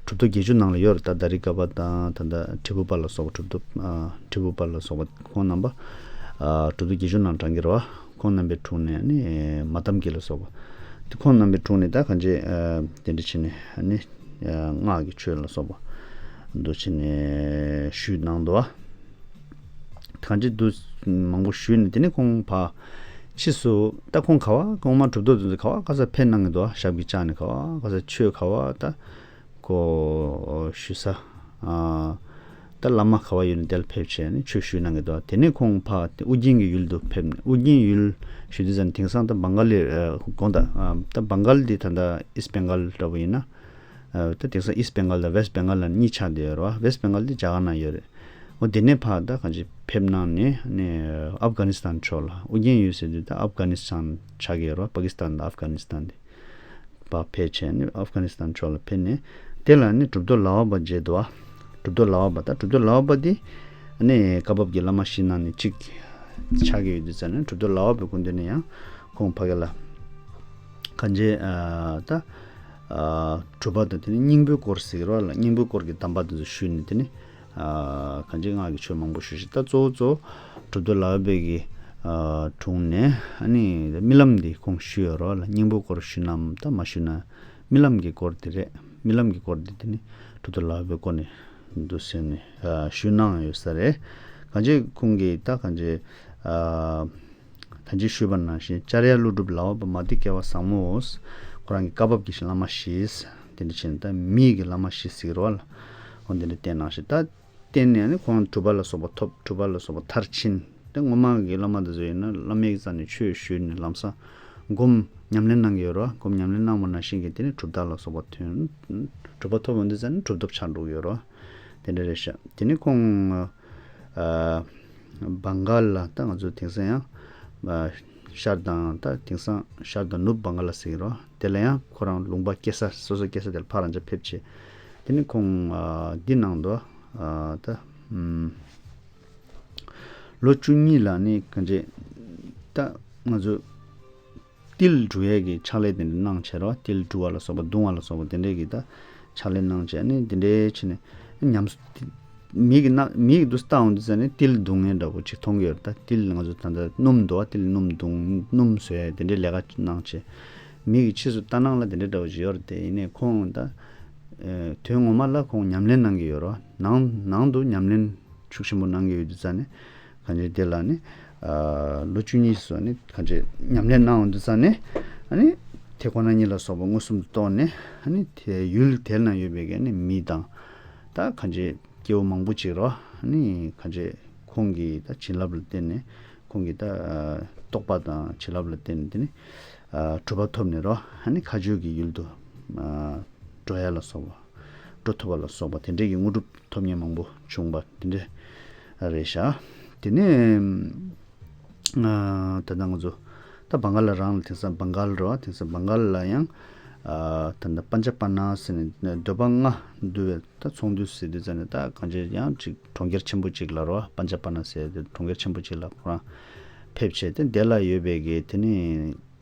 གྲུབ་ཐོབ་བརྒྱད་ཅུ་ནང་ལ་ཡོད་རེད། ད་ད་རི་ཀ་པ་དང་ད་ད་དྲིལ་བུ་པ་ལ་སོགས་པ་གྲུབ་ཐོབ་ཨ་དྲིལ་བུ་པ་ལ་སོགས་པ་ཁོང་རྣམ་པ་ཨ་གྲུབ་ཐོབ་བརྒྱད་ཅུ་ནང་བགྲང་གི་རེད་བ། ཁོང་རྣམ་པའི་དྲུང་ནས་ནི་མ་ཏམ་གྱི་ལ་སོགས་པ་དེ་ཁོང་རྣམ་པའི་དྲུང་ནས་ད་གང་ཅི་ཨ་དེ་འདྲ་བྱས་ནས་ནི་ཨ་སྔགས་ཀྱི་ཆོས་ལ་སོགས་པ་འདུ་བྱས་ནས་ཞུས་གནང་འདུག་བ། གང་ཅི་འདུག་མང་པོ་ཞུས་ནས་དེ་ནི་ཁོང་ཕ་ཕྱིས་སུ་ད་ཁོང་ག་བ་ཁོང་མ་གྲུབ་ཐོབ་དེ་ཚོ་ག་བ་ག་ས་ཕེབས་གནང་གི་འདུག་བ། ཞབས་ཀྱིས་བཅགས་ནས་ག་བ་ག་ས་ཆོས་ག་བ་ད། ཀོ་ཞུ་ས། ཨ་ད་བླ་མ་ག་བ་ཡོད་ན་དེ་ལ་ཕེབས་བྱས་ནས་ཆོས་ཞུས་གནང་གི་འདུག་དེ་ནས་ཁོང་ཕར་དེ་ཨུ་རྒྱན་གྱི་ཡུལ་དུ་ཕེབས་ནས་ཨུ་རྒྱན་ཡུལ་ཞུ་དུས་ཙམ་དེང་སང་ད་བང་ག་ལི་ཨ་དགོངས་དག་ཨ་ད་བང་ག་ལི་འདི་ད་ལྟ་ཨིསྟ་བེང་ག་ལི་འདྲ་བོ་ཡིན་ན། ཨ་ད་དེང་སང་ཨིསྟ་བེང་ག་ལི་དང་ཝེསྟ་བེང་ག་ལི་ལ་གཉིས་ཆགས་བསྡད་ཡོད་རེད་བ། ཝེསྟ་བེང་ག་ལི་འདི་རྒྱ་གར་ནང་ཡོད་རེད། འོ་དེ་ནས་ཕར་ད་གང་ཅི་ཕེབས་གནང་ནས་ནས་ཨབ་གྷ་ནི་སི་ཐན་ཕྱོགས་ལ་ཨུ་རྒྱན་ཡུལ་ཟེར་དུས་ད་ཨབ་གྷ་ནི་སི་ཐན་ཆགས་ཀྱི་ཡོད་རེད་བ། པ་ཀི་སི་ཐན་དང་ཨབ་གྷ་ནི་སི་ཐན་དེ། པ་ཕེབས་བྱས་ནས་ཨབ་གྷ་ནི་སི་ཐན་ཕྱོགས་ལ་ཕེབས་ནས་དེ་ལ་ནི་གྲུབ་ཐོབ་ལག་པ་པ་མཇལ་འདུག་བ། གྲུབ་ཐོབ་ལག་པ་པ་ད་གྲུབ་ཐོབ་ལག་པ་པ་འདི་ནི་བཀའ་བབས་ཀྱི་བླ་མ་བཞི་ནང་ནས་གཅིག་ཆགས་ཀྱི་ཡོད་དུས་ཙང་ནས་གྲུབ་ཐོབ་ལག་པ་པའི་སྐུ་མདུན་ནས་ཡང་ཁོང་ཕ་གི་ལ་གང་ཅི་ཨ་ད་ཨ་གྲུབ་པ་དང་དེ་ནི་སྙིང་པོའི་སྐོར་ཟེར་གི་རེད་བ་ལ། སྙིང་པོའི་སྐོར་གྱི་གདམས་པ་དེ་ཚོ་ཞུས་ནས་དེ་ནི། ཨ་གང་ཅི་སྔགས་ཀྱི་ཆོས་མང་པོ་ཞུ་ཞིང་། ད་གཙོ་བོ་གཙོ་བོ་གྲུབ་ཐོབ་ལག་པ་པའི་གི་ཨ་དྲུང་ནས་ཨ་ནི་རྨི་ལམ་འདི་ཁོང་ཞུས་ཡོད་རེད་བ་ལ། སྙིང་པོའི་སྐོར་ཞུས་ནམ་ད་མ་ཞུས་ན་རྨི་ལམ་གྱི་སྐོར་དེ་རེད། རྨི་ལམ་གྱི་སྐོར་དེ་དེ་ནི་གྲུབ་ཐོབ་ལག་པ་པའི་སྐོར་ནས་འདུག་ཟེར་ནས་ཨ་ཞུས་གནང་ཡོད་ས་རེད། གང་ཅི་ཁོང་གིས་ད་གང་ཅི་ཨ། ད་ཅི་ཞུས་པ་ནང་བཞིན་ལྕགས་རི་ཀླུ་སྒྲུབ་ལག་པ་པ་མ་ཏི་སྐྱེ་བ་བཟང་མོ། ཁོ་རང་གི་བཀའ་བབས་ཀྱི་བླ་མ་བཞི། དེ་འདྲ་བྱས་ནས་ད་མིའི་གི་བླ་མ་བཞི་ཟེར་གི་རེད་བ་ལ། འོ་དེ་འདྲ་བསྟེན་གནང་ཞིང་ད་བསྟེན་ནས་ནི་ཁོང་གྲུབ་པ་ལ་སོགས་པ་ཐོབ། གྲུབ་པ་ལ་སོགས་པ་མཐར་ཕྱིན། ད་སྔོན་མ་གི་བླ་མ་དེ་ཚོ་ཡིན་ན་བླ་མའི་རྩ་ནས་ཆོས་ཞུས་ནས་ལམ་སང་སྒོམ་ཉམས་ལེན་གནང་གི་ཡོད་རེད་བ། སྒོམ་ཉམས་ལེན་གནང་བ་ནང་བཞིན་གྱི་དེ་ནི་གྲུབ་རྟགས་ལ་སོགས་པ་ཐོན། གྲུབ་པ་ཐོབ་ཡོང་དུས་ཙམ་ནས་གྲུབ་ཐོབ་ཆགས་འགྲོ་གི་ཡོད་རེད་བ། དེ་འདྲ་རེད་ཤག་དེ་ནི་ཁོང་ཨ་བང་ག་ལ་ད་ང་ཚོ་དེང་སང་ཡང་ཨ་ཤར་དང་ད་དེང་སང་ཤར་དང་ནུབ་བང་ག་ལ་ཟེར་གི་རེད་བ། དེ་ལ་ཡང་ཁོ་རང་ལུང་པ་སྐྱེ་ས་སོ་སོ་སྐྱེ་ས་དེ་ལ་ཕར་རང་ཅག་ཕེབས་བྱས། དེ་ནི་ཁོང་ཨ་འདི་གནང་འདུག་ཨ་ད་ཨམ་ལོ་བཅུ་གཉིས་ལ་ནི་གང་ཅི་ད་ང་ཚོ་ཏིལ་འབྲུ་ཡས་ཀྱི་ཕྱག་ལས་དེ་འདྲ་གནང་བྱས་རོ། ཏིལ་འབྲུ་བ་ལ་སོགས་པ་བརྡུང་བ་ལ་སོགས་པ་དེ་འདྲས་ཀྱི་ད་ཕྱག་ལས་གནང་བྱས་ནས་དེ་འདྲས་བྱས་ནས་ཉམས་སུ་མིག་གི་ན་མིག་གི་དུས་ལྟ་འོང་དུས་ཙམ་ནས་ཏིལ་བརྡུང་མཁན་འདྲ་པོ་ཅིག་མཐོང་གི་ཡོད་རེད། ད་ཏིལ་ང་ཚོ་ད་ལྟ་སྣུམ་འདུག་བ། ཏིལ་སྣུམ་བརྡུང་སྣུམ་བཟོས་དེ་འདྲས་ལས་ཀ་གནང་བྱས་མིག་གི་ཕྱིས་སུ་ལྟ་སྣང་ལ་དེ་འདྲས་འདྲ་པོ་ཅིག་ཡོད་རེད། དེ་ཡིན་ནས་ཁོང་ད་དོན་ངོ་མ་ལ་ཁོང་ཉམས་ལེན་གནང་གི་ཡོད་རེད་བ། ནང་ནང་དུ་ཉམས་ལེན་ཤུགས་ཆེན་པོ་གནང་གི་ཡོད་དུས་ཙང་ནས་གང་ཅི་དེ་ལ་ནི་ཨ་ལོ་བཅུ་གཉིས་སུ་ནི་གང་ཅི་ཉམས་ལེན་གནང་འོང་དུས་ཙང་ནས་ཨ་ནི་དེ་ཁོ་ན་ཉིད་ལ་སོགས་པ་མངོན་སུམ་དུ་རྟོགས་ནས་ཨ་ནི་དེ་ཡུལ་དེ་ན་ཡོད་པའི་གི་ནི་མི་དང་ད་གང་ཅི་སྐྱེ་བོ་མང་པོ་ཅིག་རོ། ཨ་ནི་གང་ཅི་ཁོང་གི་ད་བྱིན་རླབས་ལ་བརྟེན་ནས་ཁོང་གི་ད་རྟོགས་པ་དང་བྱིན་རླབས་ལ་བརྟེན་ནས་དེ་ནི་ཨ་གྲུབ་པ་ཐོབ་ནས་རོ། ཨ་ནི་མཁའ་སྤྱོད་ཀྱི་ཡུལ་དུ་ཨ་འགྲོ་ཡ་ལ་སོགས་པ། འགྲོ་ཐུབ་པ་ལ་སོགས་པ་དེ་འདྲས་ཀྱི་དངོས་གྲུབ་ཐོབ་མཁན་མང་པོ་བྱུང་བ་དེ་འདྲས་རེད་ཤག་དེ་ནས་ཨ་ད་ལྟ་ང་ཚོ་ད་བང་ག་ལ་རང་ལ་དེང་སང་བང་ག་ལ་རེད་བ། དེང་སང་བང་ག་ལ་ལ་ཡང་ཨ་ད་ལྟ་པན་ཇ་པ་ན་ཟེར་ནས་འདོད་པ་ལྔ་འདུལ་བའི་ད་ཚོགས་འདུ་ཟེར་དུས་ཙམ་ནས་ད་གང་ཅི་ཡང་ཅིག་གྲོང་ཁྱེར་ཆེན་པོ་ཅིག་ལ་རེད་བ། པན་ཇ་པ་ན་ཟེར་དེ་གྲོང་ཁྱེར་ཆེན་པོ་ཅིག་ལ་ཁོ་རང་ཕེབས་བྱས་ཏེ་དེ་ལ་ཡོད་པའི་གི་དེ་ནི་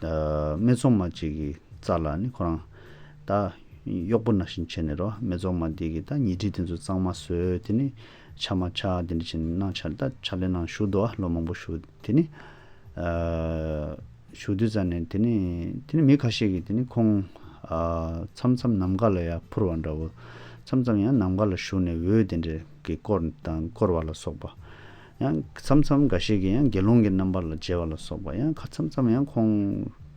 སྨད་འཚོང་མ་ཅིག་གི་རྩ་ལ་ནི་ཁོ་རང་ད་གཡོག་པོ་ནང་བཞིན་བྱས་ནས་རོ། སྨད་འཚོང་མ་འདི་གི་ད་ཉལ་ཁྲི་དེ་ཚོ་གཙང་མ་བཟོས། དེ་ནི་ཕྱགས་མ་ཕྱག་དེ་འདྲ་བྱས་ནས་གནང་ཕྱག་ད་ཕྱག་ལས་གནང་བཞུགས་འདུག་ཨ། ལོ་མང་པོ་བཞུགས། དེ་ནི་ཨ་བཞུགས་དུས་ཙམ་ནས་དེ་ནི་དེ་ནི་མི་ཁ་ཤས་ཀྱིས་དེ་ནི་ཁོང་ཨ་མཚམས་མཚམས་ནམ་མཁའ་ལ་ཡར་འཕུར་བ་འདྲ་བོ། མཚམས་མཚམས་ཡང་ནམ་མཁའ་ལ་བཞུགས་ནས་འོད་དེ་འདྲ་གི་བསྐོར་དང་བསྐོར་བ་ལ་སོགས་པ། ཡང་མཚམས་མཚམས་འགའ་ཞིག་གིས་ཡང་དགེ་སློང་གི་རྣམ་པ་ལ་མཇལ་བ་ལ་སོགས་པ། ཡང་ཁ་མཚམས་མཚམས་ཡང་ཁོང་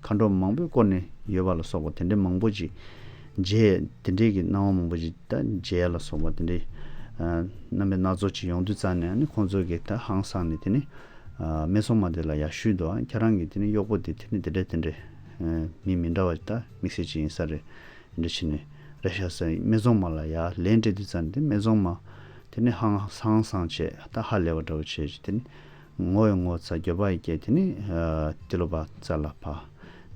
མཁའ་འགྲོ་མང་པོས་བསྐོར་ནས་ཡོད་པ་ལ་སོགས་པ་དེ་འདྲ་མང་པོ་ཅིག་མཇལ། དེ་འདྲའི་གི་སྣང་བ་མང་པོ་ཅིག་ད་མཇལ་ལ་སོགས་པ་དེ་འདྲའི་ཨ་རྣམ་པའི་སྣ་ཚོགས་ཅིག་ཡོང་དུས་ཙམ་ནས་ཨ་ནི་ཁོང་ཚོ་གིས་ད་ཧང་སངས་ནས་དེ་ནི་ཨ་སྨད་འཚོང་མ་དེ་ལ་ཡར་ཞུས་འདུག་ཨ་ཁྱེད་རང་གི་དེ་ནི་གཡོག་པོ་དེ་དེ་ནི་དེ་འདྲ་དེ་འདྲ་ཨ་མི་མི་འདྲ་བ་ད་དམིགས་བསལ་ཅིག་ཡིན་ས་རེད། འདྲ་བྱས་ནས་རེད་ཤག་ཟེར། སྨད་འཚོང་མ་ལ་ཡར་ལན་སྤྲད་དུས་ཙམ་དེ་སྨད་འཚོང་མ་ དེ་ནས་ཧང་སང་སང་བྱས་ད་ཧ་ལས་པ་འདྲ་བོ་བྱས་བྱས་དེ་ནས་ངོ་ཡི་ངོ་ཚ་འགྱོད་པ་ཡི་སྐྱེས། དེ་ནས་ཨ་ཏི་ལོ་པ་རྩ་ལ་ཕར་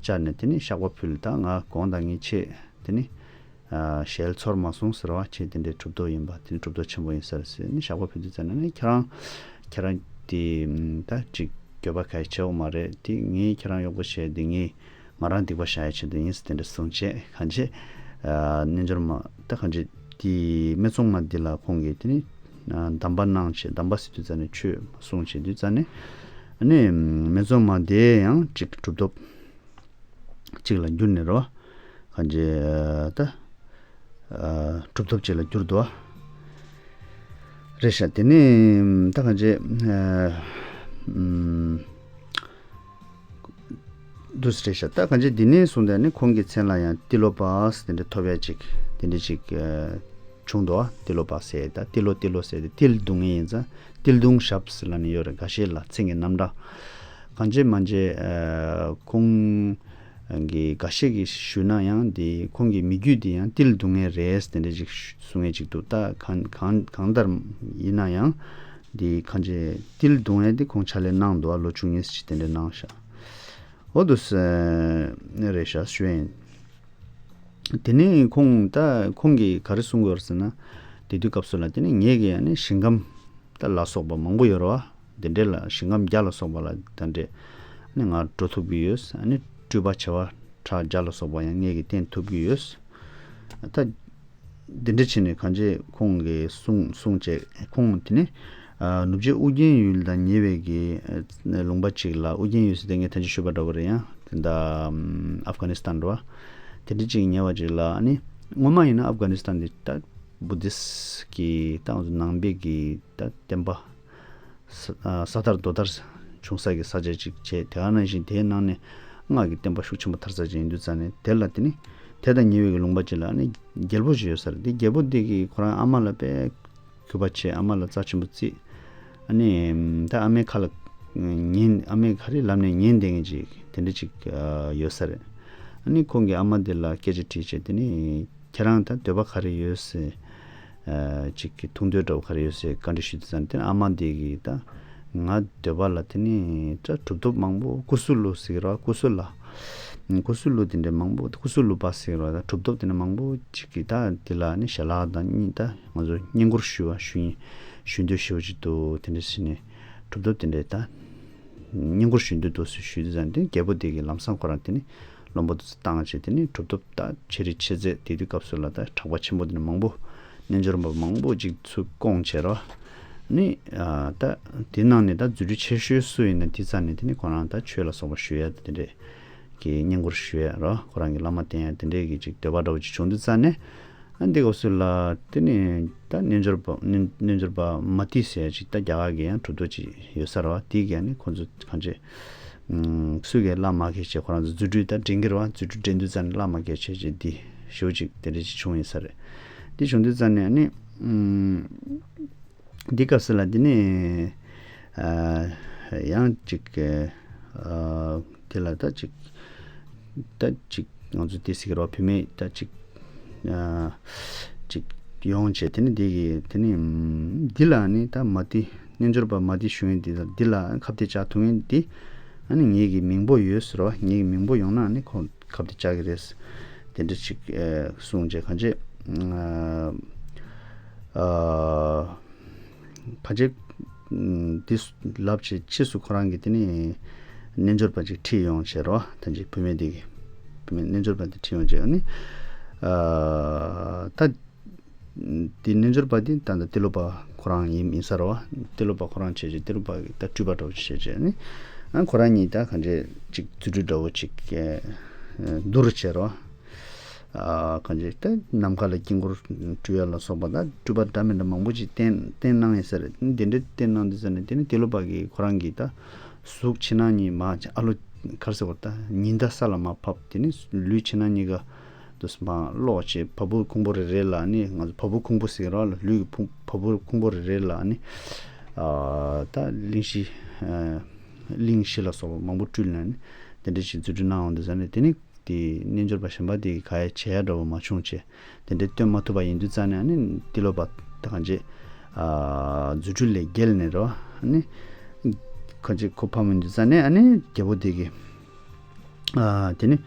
བཅར་ནས་དེ་ནས་བཤགས་པ་ཕུལ། ད་ང་དགོངས་དག་ངེས་ཆེ། དེ་ནས་ཨ་ཞལ་ཚོར་མ་སོང་ཟེར་བ་བྱས། དེ་འདྲའི་གྲུབ་ཐོབ་ཡིན་པ་དེ་ནས་གྲུབ་ཐོབ་ཆེན་པོ་ཡིན་ས་རེད་ཟེར་ནས་བཤགས་པ་ཕུལ་དུས་ཙམ་ནས་ནི་ཁྱེད་རང་ཁྱེད་རང་དེ་ད་ཅིག་འགྱོད་པ་ག་ཡེ་བྱེད་འོ་མ་རེད། དེ་ངས་ཁྱེད་རང་གཡོག་པོ་བྱས་དེ་ངས་ང་རང་སྡིག་པ་བཤགས་ཡ་ཆེད་དུ་ཡིན་ཟེར་དེ་འདྲ་གསུངས་བྱས། གང་བྱས་ཨ་རྣལ་འབྱོར་མ་ད་གང་བྱས་དེ་སྨད་འཚོང་མ་འདི་ལ་ཁོང་གིས་དེ་ནི་ཨ་གདམས་པ་གནང་བྱས། གདམས་པ་ཟེར་དུས་ཙམ་ནས་ཆོས་གསུངས་བྱས་དུས་ཙམ་ནས་ཨ་ནི་སྨད་འཚོང་མ་དེ་ཡང་ཅིག་གྲུབ་ཐོབ་ཅིག་ལ་འགྱུར་ནས་རོ། གང་བྱས་ད་ཨ་གྲུབ་ཐོབ་ཅིག་ལ་འགྱུར་འདུག་བ། རེད་ཤག་དེ་ནས་ད་གང་བྱས་ཨ་ཨམ། འདུག་སེ་རེད་ཤག་ད་གང་ཅི་འདི་ནས་བཟུང་སྟེ་ནི་ཁོང་གི་མཚན་ལ་ཡང་ཏི་ལོ་པ་ཟེར་དེ་འདྲ་ཐོབ་ཡ་ཅིག་དེ་འདྲ་ཅིག་ཨ་བྱུང་འདུག་ཏི་ལོ་པ་ཟེར་ད་ཏི་ལོ་ཏི་ལོ་ཟེར་དེ་ཏིལ་བརྡུང་མཁན་ཡིན་ཙང་ཏིལ་བརྡུང་ཞབས་ཟེར་ལབ་ནས་ཡོད་རེད། འགའ་ཤས་ལ་མཚན་གྱི་རྣམ་གྲངས་གང་ཅི་མ་ཅི་ཨ་ཁོང་གི་འགའ་ཤས་ཀྱིས་ཞུས་ན་ཡང་དེ་ཁོང་གི་མི་རྒྱུད་དེ་ཡང་ཏིལ་བརྡུང་མཁན་རེད་དེ་འདྲ་ཅིག་གསུང་མཁན་ཅིག་འདུག་ད་གང་གང་གང་ལྟར་ཡིན་ན་ཡང་དེ་གང་ཅི་ཏིལ་བརྡུང་ཡ་དེ་ཁོང་ཕྱག་ལས་གནང་འདུག་ལོ་བཅུ་གཉིས་ཙམ་ཅིག་དེ་འདྲ་གནང་ཤག་འོ་འདུག་སེ་རེད་ཤག་ཞུ་ཡིན། དེ་ནས་ཁོང་ད་ཁོང་གིས་ག་རེ་གསུང་གི་ཡོད་རེད་ཟེར་ན། དེ་དུས་སྐབས་སུ་ལ་དེ་ནས་ངེད་ཀྱི་ཡང་ནི་ཞིང་ཁམས་ད་ལ་སོགས་པ་མང་པོ་ཡོད་རེད་བ། དེ་འདྲས་ལ་ཞིང་ཁམས་བརྒྱ་ལ་སོགས་པ་ལ་ད་འདྲས་ནི་ང་འགྲོ་ཐུབ་ཀྱི་ཡོད། ཨ་ནི་སྤྲུལ་པ་བྱེ་བ་ཕྲག་བརྒྱ་ལ་སོགས་པ་ཡང་ངེད་ཀྱིས་བསྟན་ཐུབ་ཀྱི་ཡོད། ད། འདི་འདྲ་བྱས་ནས་གང་བྱས་ཁོང་གིས་གསུངས་གསུངས་བྱས་ཁོང་དེ་ནས་ཨ་ནུབ་ཕྱོགས་ཨུ་རྒྱན་ཡུལ་དང་ཉེ་བའི་གི་ཨ་ལུང་པ་ཅིག་ལ། ཨུ་རྒྱན་ཡུལ་ཟེར་དེ་ངས་ཐེངས་གཅིག་ཞུས་པ་འདྲ་བོ་རེད། ཡང་དེ་འདྲ་ཨམ་ཨབ་གྷ་ནི་སི་ཐན་འདྲ་བ་དེ་འདྲ་ཅིག་ཉེ་བ་ཅིག་ལ། ཨ་ནི་སྔོན་མ་ཡིན་ན་ཨབ་གྷ་ནི་སི་ཐན་དེ་ད་བུ་དིས་ཀྱི་ད་ང་ཚོ་ནང་པའི་གི་ད་བསྟན་པ། ས་ཨ་ས་དར་རྡོ་དར་བྱུང་ས་གི་ས་ཆ་ཅིག་བྱས། དེ་ག་ནང་བཞིན་དེའི་ནང་ནས་སྔགས་ཀྱི་བསྟན་པ་ཤུགས་ཆེན་པོ་དར་ས་ཅིག་ཡིན་དུས་ཙང་ནས་དེ་ལ་དེ་ནི་དེ་དང་ཉེ་བའི་གི་ལུང་པ་ཅིག་ལ་ནི་རྒྱལ་པོ་ཞིག་ཡོད་ས་རེད། དེ་རྒྱལ་པོ་དེ་གིས་ཁོ་རང་ཨ་མ་ལ་དཔེ་གུས་པ་བྱས། ཨ་མ་ལ་རྩ་ཆེན་པོ་བརྩི། ཨ་ནི་ད་ཨ་མའི་ཁ་ལ་ཉན། ཨ་མས་ག་རེ་ལབ་ནས་ཉན་བསྡད་མཁན་ཅིག་དེ་འདྲ་ཅིག་ཨ་ཡོད་ས་རེད། ཨ་ནི་ཁོང་གིས་ཨ་མ་དེ་ལ་སྐད་ཆ་དྲིས་བྱས། དེ་ནི་ཁྱེད་རང་ད་འདོད་པ་ག་རེ་ཡོད་ཟེར། ཨ་ཅིག་གི་ཐུགས་འདོད་འདྲ་བོ་ག་རེ་ཡོད་ཟེར་བཀའ་འདྲི་ཞུས་དུས་ཙང་དེ་ཨ་མ་དེ་གིས་ད་ང་འདོད་པ་ལ་དེ་ནི་ད་གྲུབ་ཐོབ་མང་པོ་ཀུ་སུ་ལུ་ཟེར་གི་རེད་བ། ཀུ་སུ་ལ། ཀུ་སུ་ལུ་དེ་འདྲ་མང་པོ། ཀུ་སུ་ལུ་པ་ཟེར་གི་རེད་བ། ད་གྲུབ་ཐོབ་དེ་འདྲ་མང་པོ་ཅིག་གིས་ད་དེ་ལ་ནི་ཞལ་ལག་དང་གཉིས་ད་ང་ཚོ་བསྙེན་བཀུར་ཞུ་བ་ཞུ་ཡིན་ཞུ་འདོད་ཞེ་པོ་ཅིག་འདུག་དེ་འདྲ་ཟེར་ནས་གྲུབ་ཐོབ་དེ་འདྲ་ད་བསྙེན་བཀུར་ཞུ་འདོད་འདུག་ཟེར་ཞུས་དུས་ཙང་དེ་རྒྱལ་པོ་དེ་གིས་ལམ་སང་ཁོ་རང་དེ་ནི་བློན་པོ་དེ་ཚོ་བཏང་བྱས། དེ་ནི་གྲུབ་ཐོབ་ད་ཆེ་རིགས་ཆེ་ཚད་དེ་དུས་སྐབས་སུ་ལ་ད་གྲགས་པ་ཆེན་པོ་དེ་འདྲ་མང་པོ་རྣལ་འབྱོར་པ་མང་པོ་ཅིག་ཚུར་བསྐོངས་བྱས་རོ། ནི་ཨ་ད་དེ་ནང་ནས་ད་རྫུ་འཕྲུལ་ཆེ་ཤོས་སུ་ཡིན་ན་དེ་རྩ་ནས་དེ་ནི་ཁོ་རང་ད་ཆོས་ལ་སོགས་པ་ཞུ་ཡ་དེ་འདྲས་ཀྱི་བསྙེན་བཀུར་ཞུ་ཡ་རོ། ཁོ་རང་གི་བླ་མ་བསྟེན་ཡ་དེ་འདྲས་ཀྱི་ཅིག་འདོད་པ་འདྲ་བོ་ཅིག་བྱུང་དུས་ཙང་ནས། ཨ་འདི་སྐབས་སུ་ལ་དེ་ནི་ད་རྣལ་འབྱོར་པ་རྣལ་རྣལ་འབྱོར་པ་མ་ཏི་ཟེར་ཡ་ཅིག་ད་རྒྱ་གར་གྱི་ཡང་གྲུབ་ཐོབ་ཅིག་ཡོད་ས་རེད་བ། དེ་གིས་ནི་ཁོ་ཚོ་གང་བྱས་ཨུམ་སུ་གིས་བླ་མ་གིས་བྱས་ཁོ་རང་ཚོ་རྫུ་འཕྲུལ་ད་འདྲེན་གྱི་རེད་བ། རྫུ་འཕྲུལ་འདྲེན་དུས་ཙང་ནས་བླ་མ་གིས་བྱས་བྱས་འདི་ཞེ་པོ་ཅིག་དེ་འདྲ་ཅིག་བྱུང་ཡོད་ས་རེད། འདི་བྱུང་དུས་ཙང་ནས་ཨ་ནི་ཨུམ། འདི་སྐབས་སུ་ལ་འདི་ནི་ཨ་ཡང་ཅིག་ཨ་དེ་ལ་ད་ཅིག་ད་ཅིག་ང་ཚོ་དེ་ཟེར་གི་རོ། བུད་མེད་ད་ཅིག་ཨ་ཅིག་ཡོང་བྱས། དེ་ནི་འདི་གི་དེ་ནི་འདི་ལ་ནི་ད་མ་ཏི་རྣལ་འབྱོར་པ་མ་ཏི་ཞུ་མཁན་འདི་ལ་འདི་ལ་ཁ་གཏད་བཅག་ཐུབ་མཁན་འདི་ཨ་ནི་ངེད་ཀྱི་མིང་པོ་ཡོད་ཟེར་བ། ངེད་ཀྱི་མིང་པོ་ཡོང་ན་ནི་ཁོང་ཁ་གཏད་བཅག་གི་རེད། དེ་འདྲ་ཅིག་ཨ་གསུངས་བྱས་གང་བྱས་ཨ་ཨ་གང་བྱས་འདི་ལབ་བྱས་ཕྱིས་སུ་ཁོ་རང་གིས་དེ་ནི་རྣལ་འབྱོར་པ་ཅིག་ཁྲིད་ཡོང་བྱས་རོ། ད་ཅིག་བུད་མེད་འདི་གིས་བུད་མེད་རྣལ་འབྱོར་པ་འདི་ཁྲིད་ཡོང་བྱས་ཨ་ནི་ཨ་ད་དེ་རྣལ་འབྱོར་པ་འདི་ད་ལྟ་ཏི་ལོ་པ་ཁོ་རང་ཡིན་ཡིན་ས་རེད་བ། ཏི་ལོ་པ་ཁོ་རང་བྱས་བྱས་ཏི་ལོ་པ་གི་ད་སྤྲུལ་པ་འདྲ་བོ་བྱས་བྱས་ནི་ཨ་ཁོ་རང་གཉིས་ད་གང་བྱས་ཅིག་རྫུ་འཕྲུལ་འདྲ་བོ་ཅིག་ཨ་བསྡུར་བྱས་རེད་བ། ཨ་གང་བྱས་ད་ནམ་མཁའ་ལ་དཀྱིལ་འཁོར་སྤྲུལ་ཡ་ལ་སོགས་པ་ད་སྤྲུལ་པ་འདྲ་མི་འདྲ་མང་པོ་ཅིག་བསྟན་བསྟན་གནང་ཡིན་ས་རེད། དེ་འདྲ་བསྟན་གནང་དུས་ཙ་ནས་དེ་ནི་ཏི་ལོ་པ་གིས་ཁོ་རང་གིས་ད་གཟུགས་ཕྱི་ནང་གཉིས་མ་ཨ་ལོ་ག་རེ་ཟེར་བ་ད་ཉི་ཟླ་ས་ལ་མར་ཕབ། དེ་ནི་ལུས་ཕྱི་ནང་གཉིས་ཀ་དུ་སུ་མ་ཀློག་བྱས། བ་སྤུ་ཁུང་བུ་རེ་རེ་ལ་ནི་ང་ཚོ་བ་སྤུ་ཁུང་བུ་ཟེར་གི་རེད་བ། ལུས་ཀྱི་ཕུང་བ་སྤུ་ཁུང་བུ་རེ་རེ་ལ་ནི་ཨ་ད་གླིང་བཞི་ཨ་གླིང་བཞི་ལ་སོགས་པ་མང་པོ་སྤྲུལ་ནས་ནི་དེ་འདྲ་ཞིག་རྫུ་འཕྲུལ་གནང་འོང་དུས་ཙ་ནས་དེ་ནི་དེ་རྣལ་འབྱོར་པ་གཞན་པ་དེ་གིས་ག་ཡེ་བྱེད་ཡ་འདྲ་བོ་མ་བྱུང་བྱས། དེ་འདྲ་སྟོན་མ་ཐུབ་པ་ཡིན་དུས་ཙ་ནས་ཨ་ནི་ཏི་ལོ་པ་ད་གང་བྱས་ ཨ་རྫུ་འཕྲུལ་ལས་བརྒལ་ནས་རོ། ཨ་ནི་ཁོ་ཅིག་ཁོ་ཕམ་ཡོང་དུས་ཙ་ནས། ཨ་ནི་རྒྱལ་པོ་དེ་གིས་ཨ་དེ་ནི་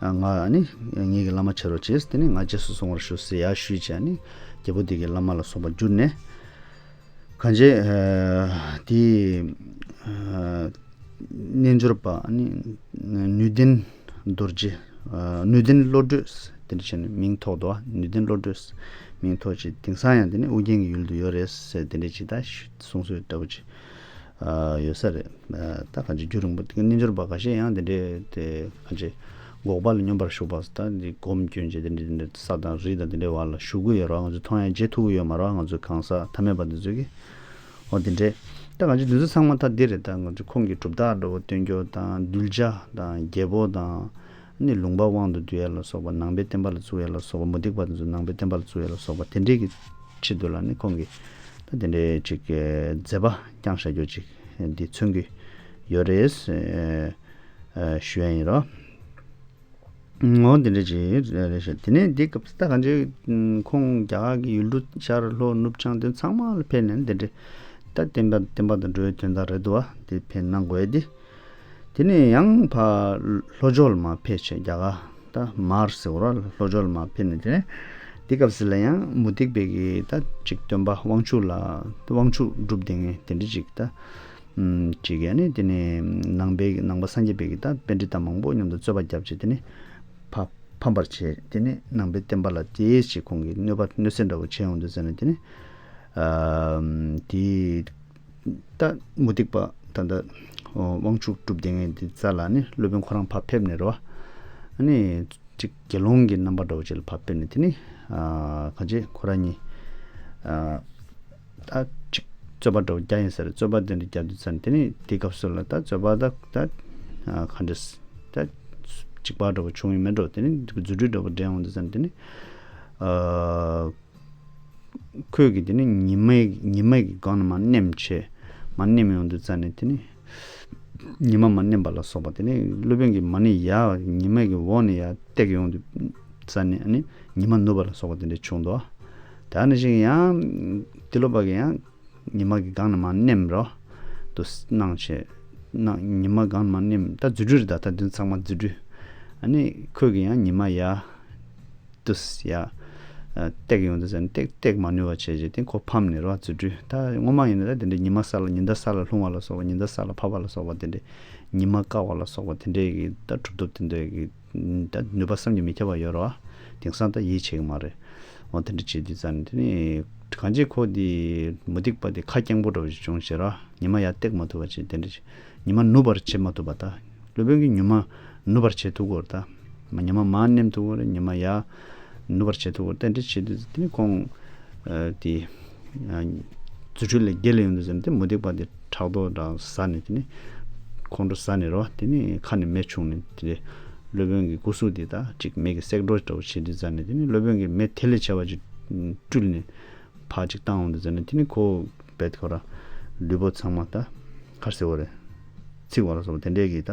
ཨ་ང་ཨ་ནི་ངེད་ཀྱི་བླ་མ་བྱེད་རོགས་བྱེད། དེ་ནི་ང་རྗེས་སུ་སོང་བར་ཞུ་ཟེར་ཡར་ཞུས་བྱས། ཨ་ནི་རྒྱལ་པོ་དེ་གིས་བླ་མ་ལ་སོགས་པ་བསྒྱུར་ནས། གང་བྱས། ཨ་དེ་ཨ་རྣལ་འབྱོར་པ་ཨ་ནི་ནུས་ལྡན་རྡོ་རྗེ། ཨ་ནུས་ལྡན་བློ་གྲོས་དེ་འདྲ་བྱས་ནས་མིང་ཐོགས་འདུག། ཨ་ནུས་ལྡན་བློ་གྲོས་མིང་ཐོགས་བྱས། དེང་སང་ཡང་དེ་ནི་ཨུ་རྒྱན་གྱི་ཡུལ་དུ་ཡོད་རེད་ཟེར། དེ་འདྲ་ཅིག་ད་གསུང་སྲོལ་འདྲ་པོ་ཅིག་ཨ་ཡོད་ས་རེད། ཨ་ད་གང་བྱས་རྒྱུན་རིང་པོ་དེ་རྣལ་འབྱོར་པ་ཁ་ཤས་ཡང་དེ་འདྲའི་དེ་གང་བྱས་འགོག་པ་ལ་སྙོམས་པར་ཞུགས་པ་ད་འདི་སྒོམ་སྐྱོན་བྱས། དེ་འདྲ་དེ་འདྲ་ས་དང་རི་དང་དེ་འདྲའི་བར་ལ་ཞུགས་ཀྱི་ཡོད་རེད་བ། ང་ཚོ་མཐོང་ཡ་མཇལ་ཐུབ་ཀྱི་ཡོད་མ་རེད་བ། ང་ཚོ་གང་ཟག་ཐ་མལ་པ་དེ་ཚོ་གིས། འོ་དེ་འདྲས། ད་ང་ཚོ་འདི་ཚོ་ཚང་མ་ད་འདི་རེད། ད་ང་ཚོ་ཁོང་གི་གྲུབ་རྟགས་འདྲ་བོ་སྟོན་རྒྱུ་དང་། གདུལ་བྱ་དང་། རྒྱལ་པོ་དང་། ནི་ལུང་པ་དབང་དུ་བསྡུ་ཡ་ལ་སོགས་པ། ནང་པའི་བསྟན་པ་ལ་བཙུགས་ཡ་ལ་སོགས་པ། མུ་སྟེགས་པ་དེ་ཚོ་ནང་པའི་བསྟན་པ་ལ་བཙུགས་ཡ་ལ་སོགས་པ་དེ་འདྲས་ཀྱི་ཆེད་དུ་ལ་ནི་ཁོང་གིས་ད་དེ་འདྲས་ཅིག་མཛད་པ་བསྐྱངས་བཞག་རྒྱུ་ཅིག་འདི་མཚོན་གྱི་ཡོད་རེད། ཨ་ཨ་ཞུ་ཡ་ཡིན་རོ། ངོ་། འདི་འདྲ་ཅིག་རེད་ཤག། དེ་ནས་འདི་སྐབས་ད་གང་ཅི་ཁོང་རྒྱ་གར་གྱི་ཡུལ་གྲུ་ཤར་ལྷོ་ནུབ་བྱང་དེ་ཚང་མ་ལ་ཕེབས་ནས་འདི་འདྲ་ད་བསྟན་པ་བསྟན་པ་དང་འགྲོ་བའི་དོན་དག་རེད་འདུག་བ། དེ་ཕེབས་གནང་དགོས་ཡ་དེ། དེ་ནས་ཡང་ཕར་ལྷོ་ཕྱོགས་ལ་མར་ཕེབས་བྱས། རྒྱ་གར་ད་མར་ཟེར་བ་ར་ལྷོ་ཕྱོགས་ལ་མར་ཕེབས་ནས། དེ་ནས་འདི་སྐབས་སུ་ལ་ཡང་མུ་སྟེགས་པའི་གི་ད་ཅིག་སྟོན་པ་དབང་ཕྱུག་ལ་དབང་ཕྱུག་སྒྲུབ་བསྡད་མཁན་དེ་འདྲ་ཅིག་ད། ཅིག་ཡ་ནི་དེ་ནས་ནང་པའི་ནང་པ་སངས་རྒྱས་པའི་གི་ད་པཎྜི་ཏ་མང་པོ་མཉམ་དུ་རྩོད་པ་བརྒྱབ་བྱས། དེ་ནས་ཕ་ཕམ་པར་བྱས། དེ་ནས་ནང་པའི་བསྟན་པ་ལ་དེ་ཅིག་ཁོང་གིས་གནོད་པ་གནོད་འཚེ་འདྲ་བོ་བྱས་ཡོང་དུས་ཙ་ནས། དེ་ནས་ཨ་དེ་ད་མུ་སྟེགས་པ་ད་ད་དབང་ཕྱུག་སྒྲུབ་བསྡད་མཁན་དེ་རྩ་ལ་ནི་སློབ་དཔོན་ཁོ་རང་ཕར་ཕེབས་ནས་རེད་བ། ཨ་ནི། ཅིག་དགེ་སློང་གི་རྣམ་པ་འདྲ་བོ་ཅིག་ལ་ཕར་ཕེབས་ནས། དེ་ནི་ཨ་གང་ཅི་ཁོ་རང་གཉིས་ཨ་ད་ཅིག་རྩོད་པ་འདྲ་བོ་རྒྱག་ཡིན་ས་རེད། རྩོད་པ་དེ་འདྲ་རྒྱག་དུས་ཙ་ནས། དེ་ནི་དེའི་སྐབས་སུ་ལ་ད་རྩོད་པ་ད་ད་ཨ་གང་འདྲ་ད་འཇིགས་པ་འདྲ་བོ་བྱུང་ཡོད་མེད་འགྲོ། དེ་ནི་རྫུ་འཕྲུལ་འདྲ་བོ་འགྲན་ཡོང་དུས་ཙ་ནས། དེ་ནི་ཨ། ཁོས་ཀྱིས་དེ་ནི་ཉི་མའི་ཉི་མའི་གི་སྒང་ནས་མར་མནན་བྱས། མར་མནན་ཡོང་དུས་ཙ་ནས་དེ་ནི་ཉི་མ་མར་མནན་པ་ལ་སོགས་པ། དེ་ནི་སློབ་དཔོན་གྱིས་མར་ནས་ཡར་ཉི་མའི་གི་འོག་ནས་ཡར་བཏེགས་ཡོང་དུས་ཙ་ནས། ཨ་ནི་ཉི་མ་ནུབ་པ་ལ་སོགས་པ་དེ་འདྲ་བྱུང་འདུག། ད་ནི་ཞིག་ཡང་ཏི་ལོ་པ་གིས་ཡང་ཉི་མ་གི་སྒང་ནས་མར་མནན་རོ། དུ་གནང་བྱས། གནང་། ཉི་མ་སྒང་ནས་མར་མནན། ད་རྫུ་འཕྲུལ་རེད། ད་ད་དུང་ཚང་མ་རྫུ་འཕྲུལ། ཨ་ནི་ཁོས་ཀྱིས་ཡང་ཉི་མ་ཡར་དུས་ཡ། ཨ་བཏེགས་ཡོང་དུས་ཙ་ནས་བཏེགས་བཏེགས་མ་ནུས་པ་བྱས་རྗེས་དེ་ཁོ་ཕམ་ནས་རོ། རྫུ་འཕྲུལ། ད་སྔོན་མ་ཡིན་ན་ད་དེ་འདྲའི་ཉི་མ་ས་ལ་ཉི་ཟླ་ས་ལ་ལྷུང་བ་ལ་སོགས་པ། ཉི་ཟླ་ས་ལ་ཕབ་པ་ལ་སོགས་པ། དེ་འདྲའི་ཉི་མ་བཀག་པ་ལ་སོགས་པ། དེ་འདྲའི་གི་ད་གྲུབ་ཐོབ་དེ་འདྲའི་གི་ད་ནུས་པ་བསམ་གྱིས་མི་ཁྱབ་པ་ཡོད་རོ། དེང་སང་ད་ཡིད་ཆེས་ཀྱི་མ་རེད། འོ་དེ་འདྲ་བྱེད་དུས་ཙ་ནས་དེ་ནི་གང་ཅི་ཁོ་དེ་མུ་སྟེགས་པ་དེ་ཁ་སྐྱེངས་པོ་འདྲ་བོ་ཞིག་བྱུང་ཞེས་རོ། ཉི་མ་ཡར་བཏེགས་མ་ཐུབ་པ་བྱས། དེ་འདྲ་བྱས། ཉི་མ་ནུབ་པར་བྱེད་མ་ཐུབ་པ། ད་སློབ་དཔོན་གྱིས་ཉི་མ་ནུབ་པར་བྱེད་ཐུབ་ཀྱི་ཡོད་རེད། ད་མ་ཉི་མ་མར་མནན་ཐུབ་ཀྱི་ཡོད་རེད། ཉི་མ་ཡར་ནུབ་པར་བྱེད་ཐུབ་ཀྱི་ཡོད་རེད། དེ་འདྲ་བྱེད་དུས་དེ་ནི་ཁོང་ཨ་དེ་ཨ་རྫུ་འཕྲུལ་ལས་བརྒལ་ཡོང་དུས་ཙ་ནས་དེ་མུ་སྟེགས་པ་དེ་ཕྲག་དོག་འདྲ་ཟ་ནས། དེ་ནི་ཁོང་ཁྲོ་ཟ་ནས་རོ། དེ་ནི་ཁ་ནས་མེ་བྱུང་ནས། དེ་སློབ་དཔོན་གྱི་སྐུ་གཟུགས་དེ་ད་ཅིག་མེ་གིས་སྲེག་འགྲོ་འདྲ་བོ་བྱེད་དུས་ཙ་ནས། དེ་ནི་སློབ་དཔོན་གྱིས་མེ་དེ་ལས་ཆེ་བ་ཅིག་སྤྲུལ་ནས། ཕར་ཅིག་བཏང་ཡོང་དུས་ཙ་ནས། དེ་ནི་ཁོ་རྦད་ཁོ་ར་ལུས་པོ་ཚང་མ་ད་ག་རེ་ཟེར་དགོས་རེད། ཚིག་པ་ལ་སོགས་པ་དེ་འདྲས་ཀྱི་ད་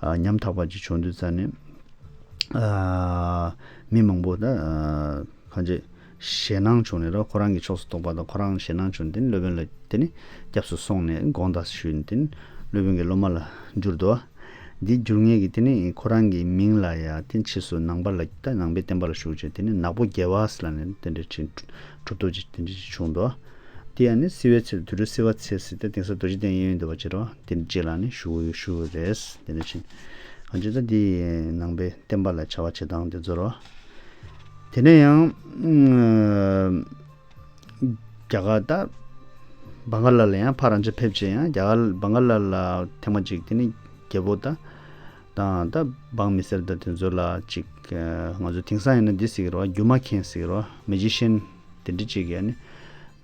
ཨ་ཉམ་ཐག་པ་ཅིག་བྱུང་དུས་ཙ་ནས། ཨ་མི་མང་པོ་ད་ཨ་གང་ཅི་ཞེད་སྣང་བྱུང་ནས་རོ། ཁོ་རང་གི་ཕྱོགས་སུ་གཏོགས་པ་དང་ཁོ་རང་ཞེད་སྣང་བྱུང་ནས། དེ་ནི་སློབ་དཔོན་ལ་དེ་ནི་སྐྱབས་སུ་སོང་ནས་དགོངས་དག་ཞུས་ནས། དེ་ནི་སློབ་དཔོན་གྱི་སློབ་མ་ལ་གྱུར་ཏོ། འདི་འགྱུར་ངེས་ཀྱི་དེ་ནི་ཁོ་རང་གི་མིང་ལ་ཡ་དེ་ཕྱིས་སུ་ནང་པ་ལ་ད་ནང་པའི་བསྟན་པ་ལ་ཞུགས་བྱས། དེ་ནི་ནག་པོ་རྒྱལ་བ་ཟེར་ལབ་ནས་དེ་འདྲ་ཅིག་གྲུབ་ཐོབ་ཅིག་དེ་འདྲ་ཅིག་བྱུང་འདུག། དེ་ཡང་ནི་བསིལ་བའི་ཚལ། དུད་འགྲོ་བསིལ་བ་ཚལ་ཟེར་ཏེ་དེང་སང་རྡོ་རྗེ་གདན་གཡས་གཡོན་འདུག་པ་ཅིག་རོ། དེ་འདྲ་ཅིག་ལ་ནི་ཞུགས་ཞུགས་རེད། དེ་འདྲ་ཅིག་གང་ཅི་ད་འདི་ནང་པའི་བསྟན་པ་ལ་བྱ་བ་བྱེད་སྟངས་དེ་ཚོ་རོ། དེ་ནས་ཡང་རྒྱ་གར་ད་བང་ག་ལ་ལ་ཡང་ཕར་རང་ཅག་ཕེབས་བྱས། ཡང་རྒྱ་གར་བང་ག་ལ་ལ་ཐེངས་མ་གཅིག་དེ་ནི་རྒྱལ་པོ་ད་དང་ད་འབངས་མི་སེར་ད་དེ་ཚོ་ལ་ཅིག་ང་ཚོ་དེང་སང་ཡིན་ན་འདི་ཟེར་གི་རེད་བ། སྒྱུ་མ་མཁན་ཟེར་གི་རེད་བ། མེ་ཇི་ཤན་དེ་འདྲ་ཅིག་གིས་ནི་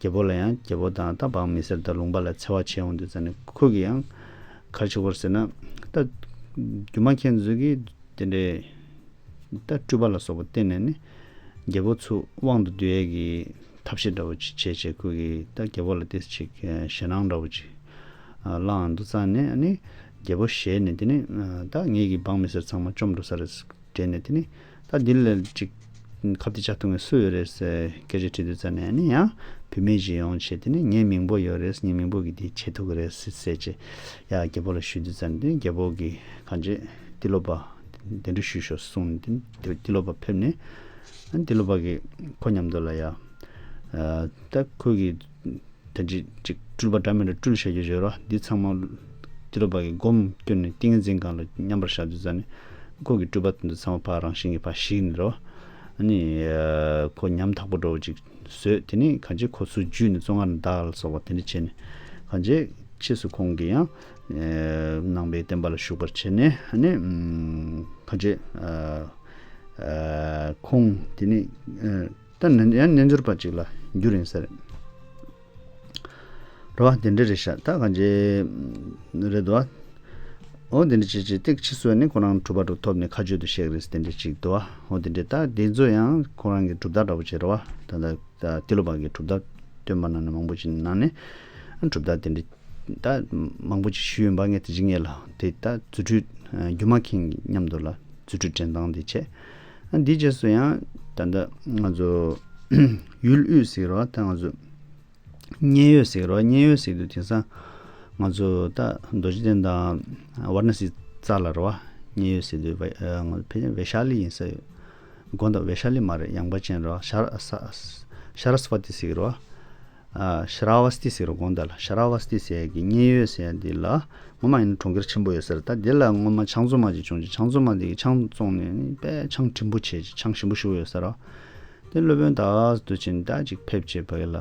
རྒྱལ་པོ་ལ་ཡང་རྒྱལ་པོ་དང་ད་འབངས་མི་སེར་ད་ལུང་པ་ལ་འཚེ་བ་བྱས་ཡོང་དུས་ཙ་ནས། ཁོ་གིས་ཡང་ག་རེ་བྱེད་ཀྱི་ཡོད་རེད་ཟེར་ན། ད་སྒྱུ་མ་མཁན་ཚོ་གིས་དེ་འདྲའི་ད་སྤྲུལ་པ་ལ་སོགས་པ་བསྟན་ནས་ནི་རྒྱལ་པོ་ཚུར་དབང་དུ་བསྡུ་ཡས་ཀྱི་ཐབས་ཤེས་འདྲ་བོ་ཅིག་བྱས་བྱས། ཁོ་གིས་ད་རྒྱལ་པོ་ལ་ཏོག་ཙམ་ཅིག་ཞེད་སྣང་འདྲ་བོ་ཅིག་བསླངས་འདུག་ཙང་ནས། ཨ་ནི་རྒྱལ་པོ་ཞེད་ནས། དེ་ནས་ད་ངེད་ཀྱི་འབངས་མི་སེར་ཚང་མ་བཅོམ་འགྲོ་ས་རེད་དྲན་ནས། དེ་ནས་ད་འདི་ལ་ཅིག་ ཁ་གཏད་བཅག་ཐུབ་མཁན་སུ་ཡོད་རེད་ཟེར་སྐད་ཆ་དྲིས་དུས་ཙང་ནས། ཨ་ནི་ཡང་བུད་མེད་ཅིག་ཡོང་བྱས། དེ་ནས་ངའི་མིང་པོ་ཡོད་རེད། ངའི་མིང་པོ་གིས་འདི་བྱེད་ཐུབ་ཀྱི་རེད་ཟེར་བྱས། ཡ་རྒྱལ་པོ་ལ་ཞུས་དུས་ཙང་ནས། དེ་ནས་རྒྱལ་པོ་གིས་གང་བྱས་ཏི་ལོ་པ་གདན་འདྲེན་ཞུས་ཤོག་གསུངས་ནས། དེ་ནས་ཏི་ལོ་པ་ཕེབས་ནས། ཨ་ནི་ཏི་ལོ་པ་གིས་ཁོ་མཉམ་དུ་ལ་ཡ། ཨ་ད་ཁོ་གིས་དེ་འདྲ་ཅིག་སྤྲུལ་པ་འདྲ་མི་འདྲ་སྤྲུལ་བྱ་རྒྱུ་བྱོས་རོ། འདི་ཚང་མ་ཏི་ལོ་པ་གིས་སྒོམ་བསྐྱོན་ནས་ཏིང་ངེ་འཛིན་སྒང་ལ་མཉམ་པར་བཞག་དུས་ཙང་ནས། ཁོ་གི་སྤྲུལ་པ་དེ་ཚོ་ཚང་མ་ཕར་རང་བཞིན་གྱིས་ཕར་ཞིག་ནས་རོ། ཨ་ནི་ཁོ་ཉམ་ཐག་པོ་འདྲ་བོ་ཅིག་བཟོས། དེ་ནས་གང་བྱས་ཁོ་ཚུར་འཇུས་ནས་བཙོན་ཁང་ནང་བདག་ལ་སོགས་པ་དེ་འདྲ་བྱས་ནས། གང་བྱས་ཕྱིས་སུ་ཁོང་གིས་ཡང་ནང་པའི་བསྟན་པ་ལ་ཞུགས་པར་བྱས་ནས། ཨ་ནི་གང་བྱས་ཁོང་དེ་ནས་ད་ཡང་རྣལ་འབྱོར་པ་ཅིག་ལ་འགྱུར་ཡིན་ས་རེད། རེད་བ། དེ་འདྲ་རེད་ཤག་ད་གང་བྱས་རེད་འདུག་བ། འོ་དེ་འདྲ་བྱས་བྱས་ཏིག་ཕྱིས་སུ་ནི་ཁོ་རང་གྲུབ་པ་འདྲ་ཐོབ་ནས་མཁའ་སྤྱོད་དུ་གཤེགས་རེད་ཟེར་དེ་འདྲ་ཅིག་འདུག་བ། འོ་དེ་འདྲ། ད་དེ་ཚོ་ཡང་ཁོ་རང་གི་གྲུབ་རྟགས་འདྲ་པོ་བྱས་རེད་བ། ད་ད་ད་ཏི་ལོ་པ་གི་གྲུབ་རྟགས་སྟོན་པ་ནང་ནས་མང་པོ་ཅིག་ནང་ནས་གྲུབ་རྟགས་དེ་འདྲ་ད་མང་པོ་ཅིག་ཞུས་ཡིན་པ། ངས་དེ་ཅིག་ངས་ལ་དེ་ད་རྫུ་འཕྲུལ་སྒྱུ་མ་མཁན་གྱི་མཉམ་དུ་ལ་རྫུ་འཕྲུལ་འགྲན་སྟངས་དེ་བྱས། འདིའི་རྗེས་སུ་ཡང་ད་ད་ང་ཚོ་ཡུལ་དབུས་ཟེར་རེད་བ། ད་ང་ཚོ་མཉན་ཡོད་ཟེར་གི་རེད་བ། མཉན་ཡོད་ཟེར་དུས་དེང་སང་ང་ཚོ་ད་རྡོ་རྗེ་གདན་དང་ཝཱ་ར་ཎ་སིའི་རྩ་ལ་རེད་བ། མཉན་ཡོད་ཟེར་དུས་ཝེ་ཨ་ང་ཚོ་ཕལ་ཆེར་ཝེ་ཤ་ལི་ཡིན་ས་ཡོད། དགོངས་དག་ཝེ་ཤ་ལི་མ་རེད། ཡངས་པ་ཅན་རེད་བ། ཤ་ར་ས་ཤ་ར་སི་བ་ཏི་ཟེར་གི་རེད་བ། ཨ་ཤ་ར་བ་སི་ཏི་ཟེར་རེད། དགོངས་དག་ལ། ཤ་ར་བ་སི་ཏི་ཟེར་ཡ་གི་མཉན་ཡོད་ཟེར་ཡ་འདི་ལ་ངོ་མ་ཡིན་ན་གྲོང་ཁྱེར་ཆེན་པོ་ཡོད་ས་རེད། ད་འདི་ལ་སྔོན་མ་ཆང་བཙོང་མ་ཅིག་བྱུང་རྗེས། ཆང་བཙོང་མ་འདི་གིས་ཆང་བཙོངས་ནས་ནི་དཔེ་ཆང་དྲིན་པོ་ཆེ་ཆང་ཞིམ་པོ་ཞེ་པོ་ཡོད་ས་རེད་བ། དེ་སློབ་དཔོན་ད་དུ་ཕྱིན་ད་ཅིག་ཕེབས་བྱས་ཕ་གི་ལ་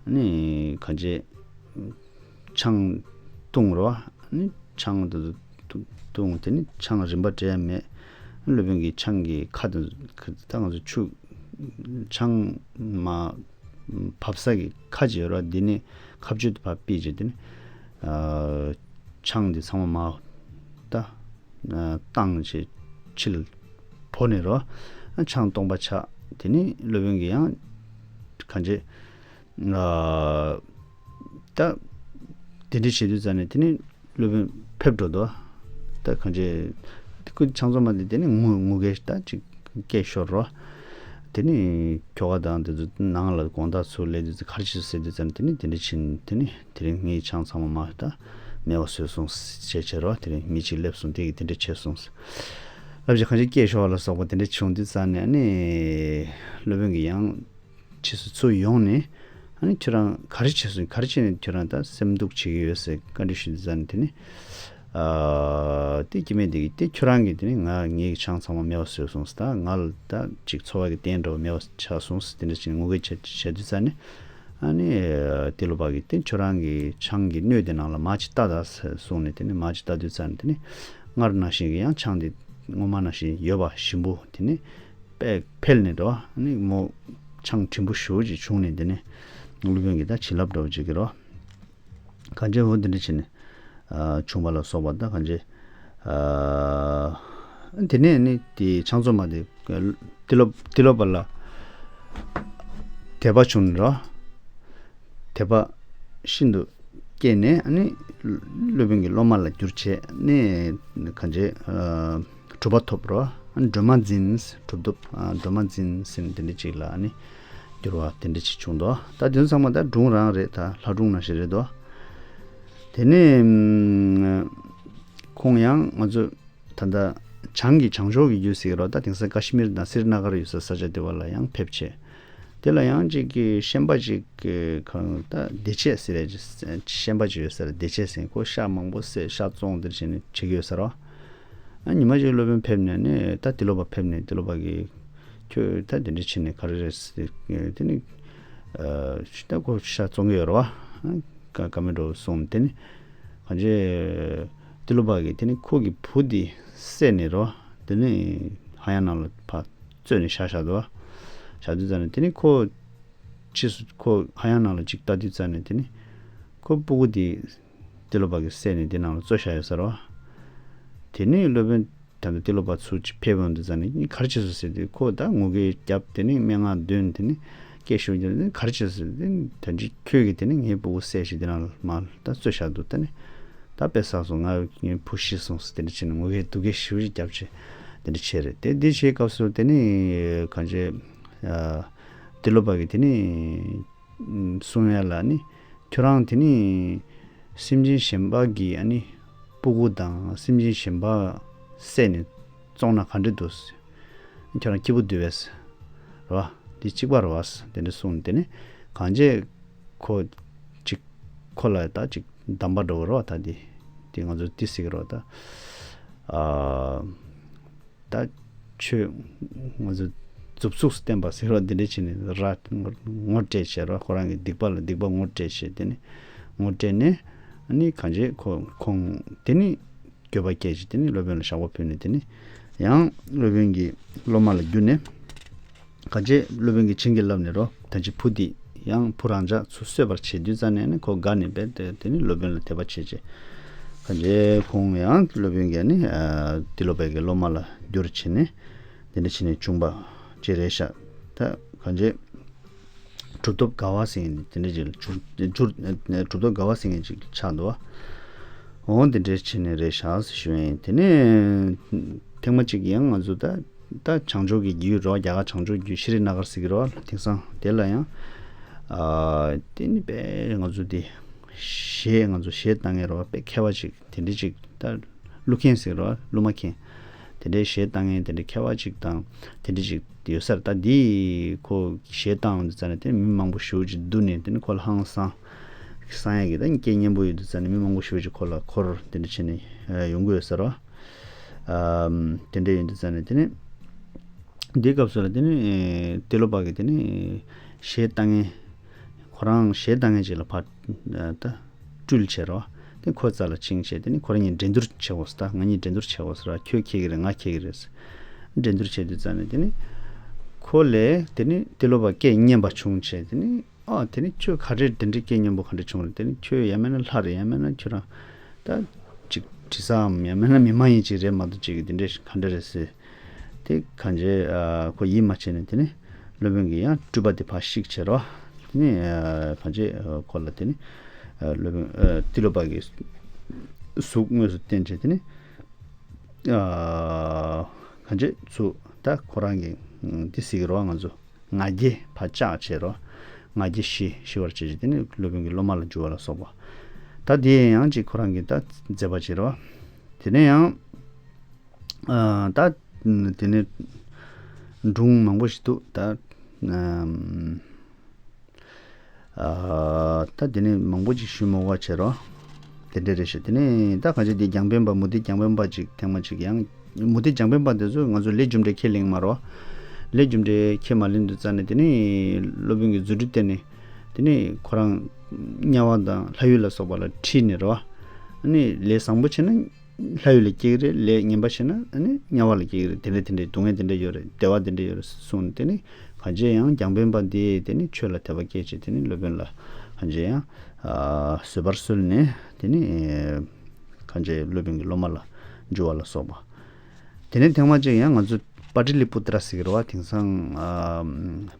ནི་གང་བྱས་ཆང་བཏུང་རོ། ནི་ཆང་དུ་བཏུང་། དེ་ནི་ཆང་རིན་པ་སྤྲད་ཡ་མེད། སློབ་དཔོན་གྱིས་ཆང་གི་ཁ་དང་ད་ང་ཚོ་ཆུ་ཆང་མ་བབས་ས་གི་ཁ་ཅིག་ཡོད་རོ། འདི་ནི་ཁ་གཅོད་དུ་ཕར་ཕུད་བྱས། དེ་ནི་ཆང་འདི་ཚང་མ་མ་ད་བཏང་བྱས་ཕྱི་ལ་བོར་ནས་རོ། ཆང་སྟོང་པ་ཆགས། དེ་ནི་སློབ་དཔོན་གྱིས་ཡང་གང་བྱས་ད་དེ་འདྲ་བྱེད་དུས་ཙང་ནས་དེ་ནི་སློབ་དཔོན་ཕེབས་འགྲོ་འདུག་ད་གང་བྱས་ཁོ་ཆང་བཙོང་མ་དེ་དེ་ནི་ངུ་ངུ་སྐད་ད་ཅིག་སྐད་ཤོར་རོ། དེ་ནི་ཁྱོ་ག་དང་དེ་ཚོ་ནང་ལ་དགོང་དག་ཚུར་སླེབས་དུས་ཚོད་ག་རེ་བྱེད་ཟེར་དུས་ཙང་ནས་དེ་ནི་དེ་འདྲ་ཕྱིན། དེ་ནི་དེ་རིང་ངའི་ཆང་ཚང་མ་མ་ད་མེད་པ་བཟོས་སོང་ཟེར་བྱས་རོ། དེ་རིང་མི་གཅིག་སླེབས་སོང་། དེ་གིས་དེ་འདྲ་བྱས་སོང་ཟེར་ལབ་བྱས་གང་བྱས་སྐད་ཤོར་བ་ལ་སོགས་པ་དེ་འདྲ་བྱུང་དུས་ཙང་ནས། ཨ་ནི་སློབ་དཔོན་གྱིས་ཡང་ཕྱིས་སུ་ཚུར་ཡོང་ནས། ཨ་ནི་ཁྱོད་རང་ག་རེ་བྱས་སོང་། ག་རེ་བྱས་ནས་ཁྱོད་རང་ད་སེམས་སྡུག་བྱེད་ཀྱི་ཡོད་ཟེར་བཀའ་འདྲི་ཞུ་དུས་ཙང་ནས། དེ་ནི་ཨ་དེ་སྐྱེ་དམན་དེ་གིས་དེ་ཁྱོད་རང་གིས་དེ་ནི་ང་ངའི་ཆང་ཚང་མ་མེད་པ་བཟོས་སོང་ཟེར། ད་ང་ལ་ད་ཅིག་འཚོ་བ་གི་རྟེན་འདྲ་བོ་མེད་པ་ཆགས་སོང་ཟེར་དེ་འདྲ་ཅིག་ངུ་སྐད་བྱས་བྱས་དུས་ཙང་ནས། ཨ་ནི་ཏི་ལོ་པ་གིས་དེ་ཁྱོད་རང་གི་ཆང་གི་སྣོད་དེ་ནང་ལ་མར་ཅིག་བལྟ་ད་ཟེར་གསུངས་ནས། དེ་ནི་མར་ཅིག་བལྟ་དུས་ཙང་ནས་དེ་ནི་སྔར་ནང་བཞིན་གྱི་ཡང་ཆང་དེ་སྔོན་མ་ནང་བཞིན་ཡོད་པ་ཞིམ་པོ་དེ་ནི་དཔེ་འཕེལ་ནས་འགྲོ། ཨ་ནི་མོ་ཆང་དྲིན་པོ་ཞེ་པོ་ཅིག་བྱུང་ནས། དེ་ནི་སློབ་དཔོན་གྱིས་ད་བྱིན་རླབས་འདྲ་བོ་ཅིག་གི་རོ། གང་བྱས་འོ་དེ་འདྲ་བྱས་ནས་ཨ་བྱུང་བ་ལ་སོགས་པ། ད་གང་བྱས་ཨ་དེ་ནས་ནི་དེ་ཆང་བཙོང་མ་དེ་ཏི་ལོ་ཏི་ལོ་པ་ལ་དད་པ་བྱུང་ནས་རོ། དད་པ་ཤིན་ཏུ་སྐྱེས་ནས། ཨ་ནི་སློབ་དཔོན་གྱི་སློབ་མ་ལ་གྱུར་བྱས་ནས་གང་བྱས་ཨ་གྲུབ་པ་ཐོབ་རོ། ཨ་ནི་སྒྲོལ་མ་འཛིན། གྲུབ་ཐོབ་ཨ་སྒྲོལ་མ་འཛིན་ཟེར་ནས་དེ་འདྲ་ཅིག་ལ་ཨ་ནི་གྱུར་བ་དེ་འདྲ་ཅིག་བྱུང་འདུག་ད་དེ་ཚོ་ཚང་མ་ད་སྒྲུང་རང་རེད། ད་ལྷ་སྒྲུང་ནང་བཞིན་རེད་འདུག་དེ་ནས་ཁོང་ཡང་ང་ཚོ་ད་ལྟ་བྱང་གི་བྱང་ཕྱོགས་ཀྱི་རྒྱུད་ཟེར་གི་རོ། ད་དེང་སང་ཀ་ཤི་མིར་དང་སི་རི་ན་གར་ཡོད་ས་ས་ཆ་དེ་བ་ལ་ཡང་ཕེབས་བྱས། དེ་ལ་ཡང་ཅིག་གི་ཤན་པ་ཅིག་གི་གང་ད་བདེ་བྱེད་ཟེར་ཡ་ཅིག་ཤན་པ་ཅིག་ཡོད་ས་རེད། བདེ་བྱེད་ཟེར། ཁོ་ཤ་མང་པོ་བསད། ཤ་བཙོང་དེར་བྱས་ནས་བྱེད་ཀྱི་ཡོད་ས་རེད་བ། ཨ་ཉི་མ་ཅིག་སློབ་དཔོན་ཕེབས་ནས་ནི། ད་ཏི་ལོ་པ་ཕེབས་ནས་ཏི་ལོ་པ་གིས་ཁྱོད་ད་དེ་འདྲ་བྱས་ནས་ག་རེ་རེད་ཟེར། དེ་ནི་ཨ་ད་ཁོ་ཤ་བཙོང་གི་ཡོད་རེད་བ། ཨ་ཀ་ཀ་མེད་འགྲོ་གསུངས། དེ་ནི་གང་བྱས་ཏི་ལོ་པ་གིས་དེ་ནི་ཁོ་གི་བུ་དེ་བསད་ནས་རོ། དེ་ནི་ཧ་ཡང་ནང་ལ་ཕར་བཙོས་ནས་བཞག་བཞག་འདུག་བ། བཞག་དུས་ཙང་ནས་དེ་ནི་ཁོ་ཕྱིས་སུ་ཁོ་ཧ་ཡང་ནང་ལ་ཅིག་ལྟ་དུས་ཙང་ནས་དེ་ནི་ཁོ་སྤུ་གུ་དེ་ཏི་ལོ་པ་གིས་བསད་ནས་དེ་ནང་ལ་བཙོས་བཞག་ཡོད་ས་རེད་བ། དེ་ནི་སློབ་དཔོན་ད་ལྟ་ཏི་ལོ་པ་ཚུར་ཕེབས་ཡོང་དུས་ཙང་ནས་ག་རེ་བྱས་སོང་ཟེར་དུས། ཁོ་ད་ངུ་སྐད་བརྒྱབ། དེ་ནི་སྨྲེ་སྔགས་འདོན། དེ་ནི་སྐད་ཤུགས་བརྒྱབ། དེ་ནི་ག་རེ་བྱས་སོང་ཟེར་དུས། དེ་ནི་ད་ཅི་ཁྱོད་ཀྱིས་དེ་ནི་ངའི་སྤུ་གུ་བསད་བྱས་དེ་ནང་ལ་མར་ད་བཙོས་བཞག་འདུག་ད་ནི་ད་དཔེ་བསགས་སོང་། ང་ངའི་བུ་ཤི་སོང་ཟེར་དེ་འདྲ་བྱས་ནས་ངུ་སྐད་སྡུག་སྐད་ཞེ་པོ་ཅིག་བརྒྱབ་བྱས། དེ་འདྲ་བྱས་རེད། དེ་འདི་བྱས་སྐབས་སུ་དེ་ནི་གང་བྱས། ཨ། ཏེ་ལོ་པ་གིས་དེ་ནི་གསུང་ཡ་ལ་ནི། ཁྱོད་རང་དེ་ནི་སེམས་ཅན་གཞན་པ་གི་ཨ་ནི་སྤུ་གུ་དང་སེམས་ཅན་གཞན་པ་བསད་ནས་བཙོངས་ན་ག་འདྲ་འདུག། ཁྱོད་རང་སྐྱིད་པོ་འདུག་པས། རེད་བ། འདི་གཅིག་པ་རེད་བ། དེ་འདྲ་གསུངས། དེ་ནི་གང་བྱས་ཁོ་ཅིག་ཁོ་ལ་ད་ཅིག་གདམས་པ་འདྲ་བོ་རེད་བ། ད་འདི་འདི་ང་ཚོ་ཏི་སི་གི་རེད་བ། ད་ཨ། ད་ཆོས་ང་ཚོ་མཛུབ་ཚུགས་སུ་བསྟན་པ་ཟེར་བ་འདི་འདྲ་བྱས་ནས་ར་ངོ་སྤྲད་བྱས་ར། ཁོ་རང་གི་སྡིག་པ་ལ་སྡིག་པ་ངོ་སྤྲད་བྱས། དེ་ནི་ངོ་སྤྲད་ནས་ཨ་ནི་གང་བྱས་ཁོ་ཁོང་དེ་ནི་འགྱོད་པ་སྐྱེས་བྱས། དེ་ནི་སློབ་དཔོན་ལ་ཞགས་པ་ཕུལ་ནས། དེ་ནི་ཡང་སློབ་དཔོན་གྱི་སློབ་མ་ལ་བསྒྱུར་ནས། གང་བྱས་སློབ་དཔོན་གྱིས་བྱིན་གྱིས་བརླབས་ནས་རོ། ད་ཅི་བུ་འདི་ཡང་བུ་རང་ཅག་ཚུར་གསོས་པར་བྱེད་དུས་ཙ་ནས་ནི་ཁོ་དགའ་ནས་བས་ཏེ་དེ་ནི་སློབ་དཔོན་ལ་དད་པ་བྱེད་བྱས། གང་བྱས་ཁོང་ཡང་སློབ་དཔོན་གྱིས་ནི་ཏེ་ལོ་པའི་གི་སློབ་མ་ལ་བསྒྱུར་བྱས་ནས་དེ་འདྲ་བྱས་ནས་བྱུང་བ་ཅི་རེད་ཤག། ད་གང་བྱས་གྲུབ་ཐོབ་དགའ་བ་ཟེར་མཁན་དེ་འདྲ་ཅིག་ལ་གྱུར་གྱུར། གྲུབ་ཐོབ་དགའ་བ་ཟེར་མཁན་ཅིག་ཆགས་འདུག་བ། འོ་དེ་འདྲ་བྱས་ནས་རེད་ཤག་ཟེར་ཞུ་ཡིན། དེ་ནས་ཐེངས་མ་གཅིག་ཡང་ང་ཚོ་ད། ད་བྱང་ཕྱོགས་ཀྱི་རྒྱུད་རོ། རྒྱ་གར་བྱང་ཕྱོགས་རྒྱུད་ཤྲི་ནཱ་གར་ཟེར་གྱི་རོ། དེང་སང་དེ་ལ་ཡང་ཨ། དེ་ནི་དཔེ་ང་ཚོ་དེ་གཞས། ང་ཚོ་གཞས་བཏང་མཁན་རོ། དཔེ་མཁས་པ་ཅིག་དེ་འདྲ་ཅིག་ད་གླུ་མཁན་ཟེར་རོ། གླུ་མ་མཁན་དེ་འདྲའི་གཞས་བཏང་མཁན་དེ་འདྲ་མཁས་པ་ཅིག་དང་དེ་འདྲ་ཅིག་ཡོད་ས་རེད། ད་འདི་ཁོ་གཞས་བཏང་ཡོང་དུས་ཙ་ནས་དེ་མི་མང་པོ་ཞེ་པོ་ཅིག་འདུས་ནས། དེ་ནི་ཁོ་ལ་ཧང་སང་སང་ཡ་གི་ད་སྐད་སྙན་པོ་ཡོད་དུས་ཙ་ནས་མི་མང་པོ་ཞེ་པོ་ཅིག་ཁོ་ལ་འཁོར་དེ་འདྲ་བྱས་ནས་ཡོང་གི་ཡོད་ས་རེད། ཨམ། དེ་འདྲ་ཡིན་དུས་ཙ་ནས་དེ་ནི་འདིའི་སྐབས་སུ་ལ་དེ་ནི་ཏེ་ལོ་པ་གིས་དེ་ནི་གཞས་བཏང་མཁན། ཁོ་རང་གཞས་བཏང་མཁན་ཅིག་ལ་ཕར་ད་སྤྲུལ་བྱས་རོ། དེ་ཁོའི་རྩ་ལ་བྱིངས་བྱས། དེ་ནི་ཁོ་རང་གཉིས་འགྲན་བསྡུར་བྱེད་དགོས་ཟེར། ད་ང་གཉིས་འགྲན་བསྡུར་བྱེད་དགོས་ཟེར་ར། ཁྱོད་མཁས་གི་རེད། ང་མཁས་གི་རེད་ཟེར། འགྲན་བསྡུར་བྱས་དུས་ཙ་ནས་དེ་ནི་ཁོ་ལས་དེ་ནི་ཏེ་ལོ་པ་སྐད་སྙན་པ་བྱུང་བྱས། དེ་ནི། ཨ། དེ་ནི་ཁྱོད་ག་རེ་དེ་འདྲའི་སྐད་སྙན་པོ་ག་འདྲ་བྱུང་རེད། དེ་ནི་ཁྱོད་ཡང་མིན་ན་ལྷ་རེད། ཡང་མིན་ན་ཁྱོད་རང་ད་ཅིག་དྲི་ཟའམ་ཡང་མིན་ན་མི་མ་ཡིན་ཅིག་རེད་མ་གཏོགས་ཅིག་དེ་འདྲ་ག་འདྲ་རེད་ཟེར། དེ་གང་བྱས། ཨ། ཁོ་ཡིད་མ་ཆེས་ནས་དེ་ནི་སློབ་དཔོན་གྱིས་ཡང་སྤྲུལ་པ་དེ་ཕར་བཤིག་བྱས་རོ། དེ་ནི། ཨ། གང་བྱས། ཨ། ཁོ་ལ་དེ་ནི། ཨ། སློབ་དཔོན། ཨ། ཏེ་ལོ་པ་གི་གཟུགས་དངོས་སུ་བསྟན་བྱས། དེ་ནི། ཨ། གང་བྱས་ཚུར་ད་ཁོ་རང་གི་དེ་ཟེར་གི་རོ། ང་ཚོ། ང་རྒྱལ་ཕར་བཅག་བྱས་རོ། ང་རྒྱལ་ཞི་ཞི་བར་བྱེད་ཅིང་། དེ་ནི་སློབ་དཔོན་གྱི་སློབ་མ་ལ་འཇུག་པ་ལ་སོགས་པ། ད་དེ་ཡང་ཅིག་ཁོ་རང་གིས་ད་མཛད་པ་བྱེད་རོ། དེ་ནས་ཡང་ཨ། ད་དེ་ནས་སྒྲུང་མང་པོ་ཞིག་འདུག། ད་ཨ། ཨ། ད་དེ་ནས་མང་པོ་ཅིག་ཞུ་མི་དགོས་པ་བྱེད་རོགས། དེ་འདྲ་རེད་ཤག། དེ་ནས་ད་གང་ཅི་དེ་རྒྱང་འཕེན་པ། མུ་སྟེགས་རྒྱང་འཕེན་པ་ཅིག་ཐེངས་མ་ཅིག་ཡང་། མུ་སྟེགས་རྒྱང་འཕེན་པ་དེ་ཚོ་ང་ཚོ་ལས་རྒྱུ་འབྲས་ཁས་ལེན་མ་རོགས། ལས་རྒྱུ་འབྲས་ཁས་མ་ལེན་དུས་ཙ་ནས་དེ་ནས་སློབ་དཔོན་གྱི་རྫུ་འཕྲུལ་བསྟན་ནས། དེ་ནས་ཁོ་རང་དམྱལ་བ་དང་ལྷ་ཡུལ་ལ་སོགས་པ་ལ་ཁྲིད་ནས་རོགས། ཨ་ནི་ལས་བཟང་པོ་བྱས་ན་ལྷ་ཡུལ་ལ་སྐྱེ་གི་རེད། ལས་ངན་པ་བྱས་ན་ཨ་ནི་དམྱལ་བ་ལ་སྐྱེ་གི་རེད། དེ་འདྲ་དེ་འདྲའི་སྡུག་བསྔལ་དེ་འདྲ་ཡོད་རེད། བདེ་བ་དེ་འདྲ་ཡོད་རེད་གསུངས་ནས། དེ་ནི་གང་བྱས་ཡང་རྒྱང་འཕེན་པ་འདིས་དེ་ནི་ཆོས་ལ་དད་པ་སྐྱེས་བྱས། དེ་ནི་སློབ་དཔོན་ལ་གང་བྱས་ཡང་ཨ་བཟོད་པར་གསོལ་ནས། དེ་ནི་གང་བྱས་སློབ་དཔོན་གྱི་སློབ་མ་ལ་འགྱུར་བ་ལ་སོགས་པ། དེ་ནས་ཐེངས་མ་གཅིག་ཡང་ང་ཚོ་པ་ཏི་ལི་པུ་ཏྲ་ཟེར་གི་རེད་བ། དེང་སང་ཨ་